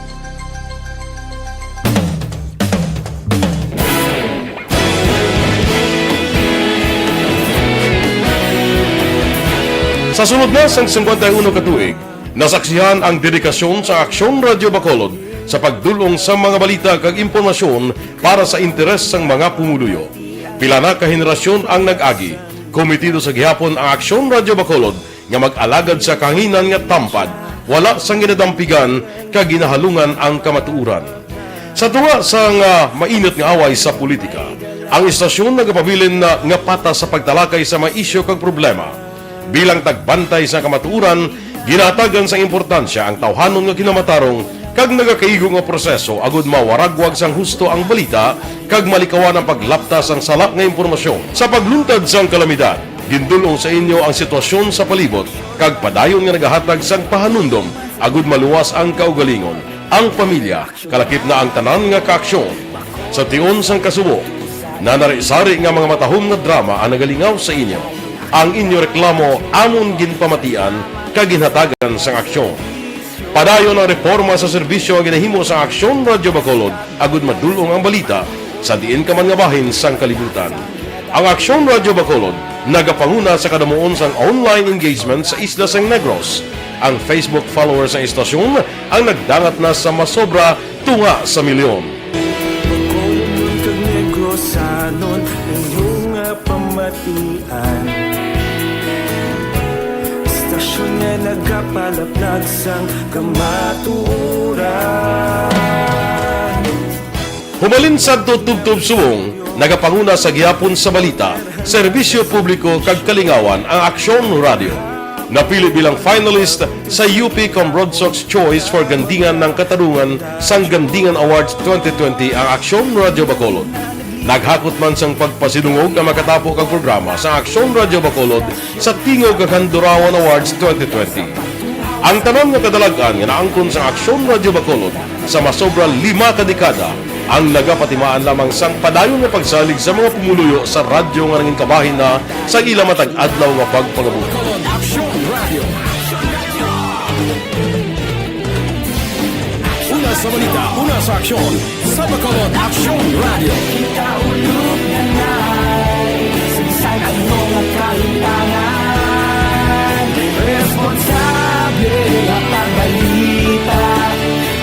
Sa sulod na sang singkwenta y uno ka tuig, nasaksihan ang dedikasyon sa Aksyon Radio Bacolod sa pagdul-ong sa mga balita kag impormasyon para sa interes sang mga pumuluyo. Pila na ka henerasyon ang nag-agi. Komitido sa gihapon ang Aksyon Radio Bacolod nga mag-alagad sa kahanginan nga tampad, Wala sang ginadampigan kag ginahalungan ang kamatuoran. Sa tunga sang, ah, mainit nga away sa politika, ang istasyon nagapabilin na nga patas sa pagtalakay sa mga isyu kag problema. Bilang tagbantay sa kamatuoran, ginahatagan sang importansya ang tawhanon nga kinamatarong kag nagakaigo nga proseso agud mawaragwag sang husto ang balita kag malikawan ang paglapta sang sala nga impormasyon. Sa pagluntad sang kalamidad, gindul-ong sa inyo ang sitwasyon sa palibot kag padayon nga nagahatag sang pahanumdom agud maluwas ang kaugalingon, ang pamilya, kalakip na ang tanan nga kaaksyon. Sa tion sang kasubo, nanari-sari nga mga matahom nga drama ang nagalingaw sa inyo. Ang inyo reklamo amon ginpamatian kag ginhatagan sang aksyon. Padayon ang reporma sa serbisyo nga ginahimo sang Aksyon Radyo Bacolod agud madul-ong ang balita sa diin ka man nga bahin sang kalibutan. Ang Aksyon Radyo Bacolod nagapanguna sa kadamuon sang online engagement sa isla sang Negros. Ang Facebook followers sang istasyon ang nagdangat na sa masobra tunga sa milyon. Bacolod kag Negrosanon, inyo nga pamatian. Istasyon nga nagapalaplag sang kamatuoran. Humalin sadto tubtob subong, nagapanguna sa gihapon sa balita, serbisyo publiko kag kalingawan ang Aksyon Radio. Napili bilang finalist sa U P Cambronsox Choice for Gandingan ng Katarungan sang Gandingan Awards twenty twenty ang Aksyon Radio Bacolod. Naghakot man sang pagpasidungog ang makatapo kag programa sa Aksyon Radio Bacolod sa Tingog kag Handurawan Awards twenty twenty. Ang tanan nga kadalag-an nga naangkon sa Aksyon Radio Bacolod sa masobra lima ka dekada ang nagapatimaan lamang sang padayon nga pagsalig sa mga pumuluyo sa radyo nga nangin kabahin na sa ila matag adlaw nga pagpangabuhi. Aksyon Radio. Una sa balita, una sa aksyon, sa Bacolod Aksyon Radio. Kita ulog na nai, sa ano nga kahitangan, responsable nga pagbalita,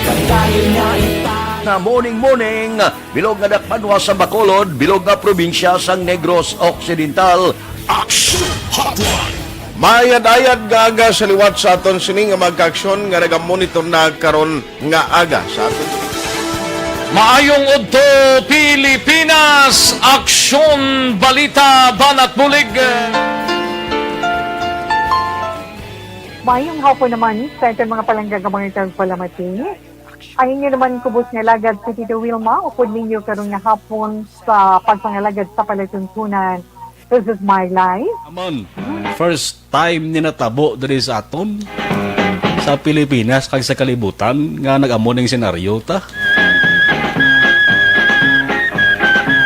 kadayon nga ita. Na morning, morning, bilog nga dakbanwa sa Bacolod, bilog nga probinsya sang Negros Occidental. Action Hotline. Maayad-ayad nga aga sa liwat sa aton sini nga mga kaaksyon nga nagamonitor na karon nga aga sa aton. Maayong udto, Pilipinas! Aksyon, balita, banat bulig. Maayong hapon naman sa aton mga palangga nga mga tagpalamati. Ang inyo naman kubos nga alagad si Tito Wilma, upod ninyo karon nga hapon sa pagpangalagad sa palatuntunan. This is my life. Amon, first time ni natabo diri sa aton, sa Pilipinas kag sa kalibutan, nga nag-amo ning senaryo ta.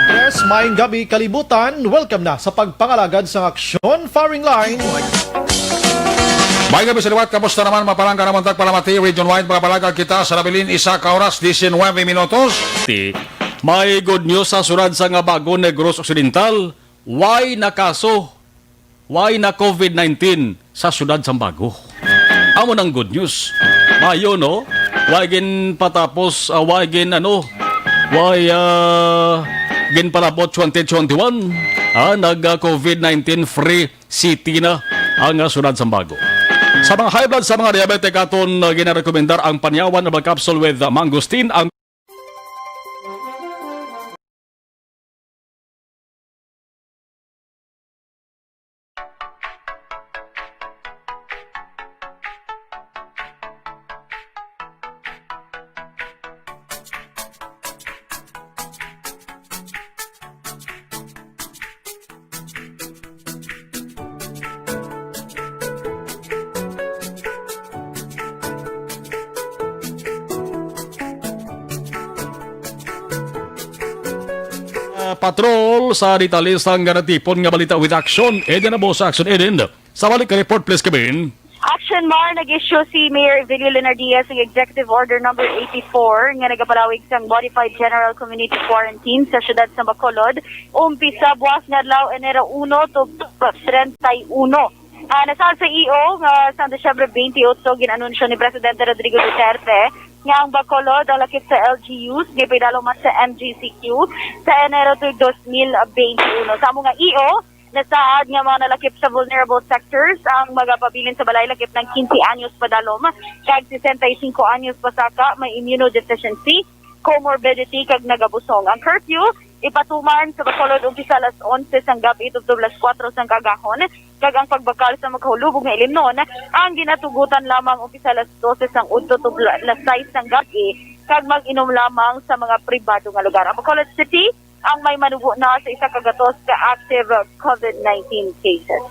Yes, maayong gabi, kalibutan. Welcome na sa pagpangalagad sang aksyon, firing line. Maayong gabi sa liwat, kamusta naman, mga palangga namon tagpalamati, region-wide, mga palangga kita sa nabilin, isa ka oras, diecinuebe minutos. Ti, may good news sa siyudad sang Bago, Negros Occidental. Way na kaso, way na covid nineteen sa siyudad sang Bago. Amo nang good news. Maayo, no? Way ginpatapos, ah, way gin, ano, way, ah, ginpalabot twenty twenty-one. Ah, nag, ah, covid nineteen free city na ang, ah, siyudad sang Bago. Sa mga high blood, sa mga diabetic, aton, ah, ginarekomendar ang Panyawan Herbal Capsule with, ah, Mangosteen. Ang Ah, patrol sa detalye sang natipon nga balita with Action Eden. Abo sa Action Eden. Sa balik ka report, please, Kevin. Action Mar, nag-issue si Mayor Evelio Leonardia sa Executive Order Number eighty-four nga nagapalawig sang modified general community quarantine sa siyudad sa Bacolod, umpisa buwas nga adlaw, Enero uno, tubtob treinta y uno. Ah, nasaad sa E O nga sa Disyembre twenty-eight, gin-anunsyo ni Presidente Rodrigo Duterte nga ang Bacolod ang lakip sa L G Us, nga ipahidalom man sa M G C Q sa Enero tuig dos mil beinti uno. Sa amo nga E O, Nasaad nga mga nalakip sa vulnerable sectors ang magapabilin sa balay lakip ng quince anyos padalom kag sesenta y cinco anyos pasaka may immunodeficiency, comorbidity kag nagabusong. Ang curfew ipatuman sa Bacolod umpisa alas onse sang gab-i tubtob alas kuwatro sang kaagahon, kag ang pagbakal sa makahulubog nga ilimnon ang ginatugutan lamang umpisa alas dose sang udto tubtob alas sais sang gab-i kag mag-inom lamang sa mga pribado nga lugar. Ang Bacolod City ang may manubo na sa isa ka gatos ka active covid nineteen cases.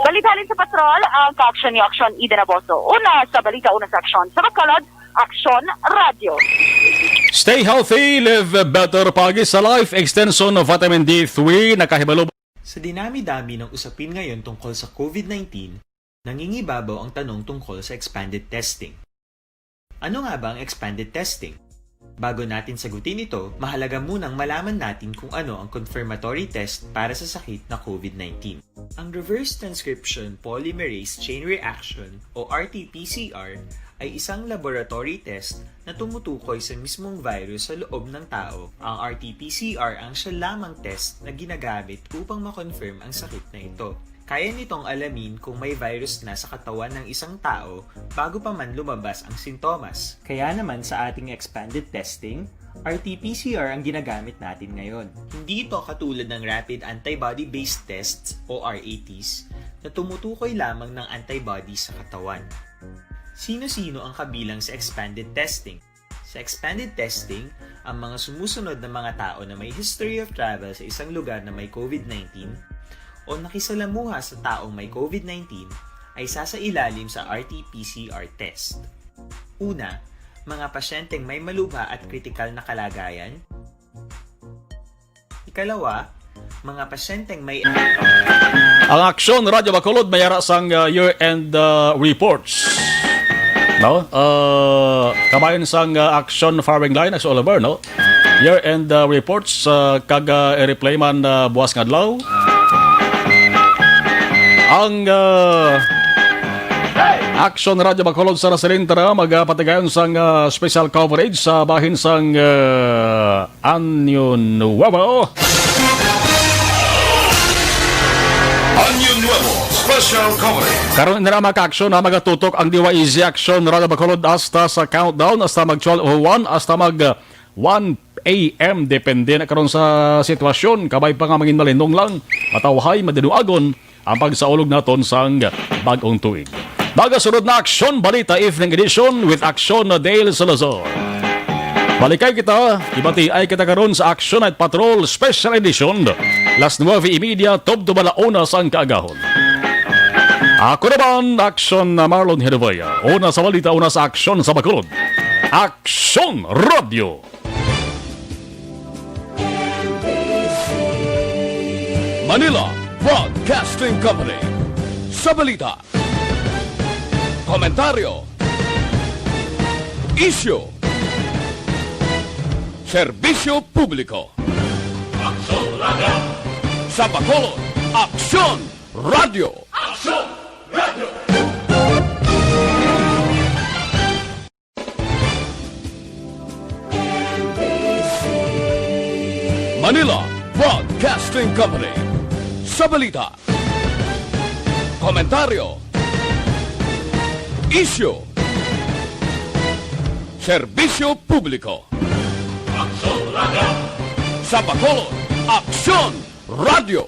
Balita halin sa patrol, ang kaaksyon ni Aksyon Eden Aboso. Una sa balita, una sa aksyon. Sa Bacolod, Aksyon Radyo. Stay healthy, live better. Paagi sa Life Extension Vitamin D three, nakahibalo. Sa dinami-dami ng usapin ngayon tungkol sa covid nineteen, nangingibabaw ang tanong tungkol sa expanded testing. Ano nga ba ang expanded testing? Bago natin sagutin ito, mahalaga munang malaman natin kung ano ang confirmatory test para sa sakit na covid nineteen. Ang reverse transcription polymerase chain reaction o R T P C R ay isang laboratory test na tumutukoy sa mismong virus sa loob ng tao. Ang R T P C R ang siya lamang test na ginagamit upang ma-confirm ang sakit na ito. Kaya nitong alamin kung may virus na sa katawan ng isang tao bago pa man lumabas ang sintomas. Kaya naman sa ating expanded testing, R T P C R ang ginagamit natin ngayon. Hindi ito katulad ng rapid antibody-based tests o R A Ts na tumutukoy lamang ng antibody sa katawan. Sino-sino ang kabilang sa expanded testing? Sa expanded testing, ang mga sumusunod na mga tao na may history of travel sa isang lugar na may covid nineteen o nakisalamuha sa taong may covid nineteen ay sasailalim sa R T P C R test. Una, mga pasyenteng may malubha at kritikal na kalagayan. Ikalawa, mga pasyenteng may Ang Aksyon Radyo Bacolod may ara sang, uh, year-end, uh, reports. No? Uh, kabahin sang, uh, Aksyon Firing Line, Aksyon Oliver, no? Year-end, uh, reports, uh, kag, uh, i-replay man, uh, buwas nga adlaw. Ang, uh, Aksyon Radyo Bacolod sa Rasalinta na magapatigayon sang, uh, special coverage sa bahin sang, uh, Año Nuevo. Año Nuevo Special Coverage. Karon na, mga ka-aksyon, na magatutok ang D Y E Z Aksyon Radyo Bacolod hasta sa countdown, hasta mag twelve oh one, hasta mag, uh, one A M. Depende na karon sa sitwasyon. Kabay pa nga mangin malinong lang, matawhay, madinuagon, ang pagsaulog naton sang bag-ong tuig. Nagasunod na Aksyon Balita Evening Edition with Aksyon Dale Salazar. Balikay kita, ibatiay kita karon sa Aksyon Night Patrol Special Edition, las nuebe y media, tubtob ala una sang kaagahon. Ako naman, Aksyon Marlon Hedovea. Una sa balita, una sa aksyon sa Bacolod. Aksyon Radio. Manila Broadcasting Company. Sa balita, komentaryo, isyu, serbisyo publiko. Aksyon Radio. Sa Bacolod, Aksyon Radio. Aksyon Radio. Manila Broadcasting Company. Sa balita, komentaryo, isyu, serbisyo publiko. Aksyon Radio. Sa Bacolod, Aksyon Radio.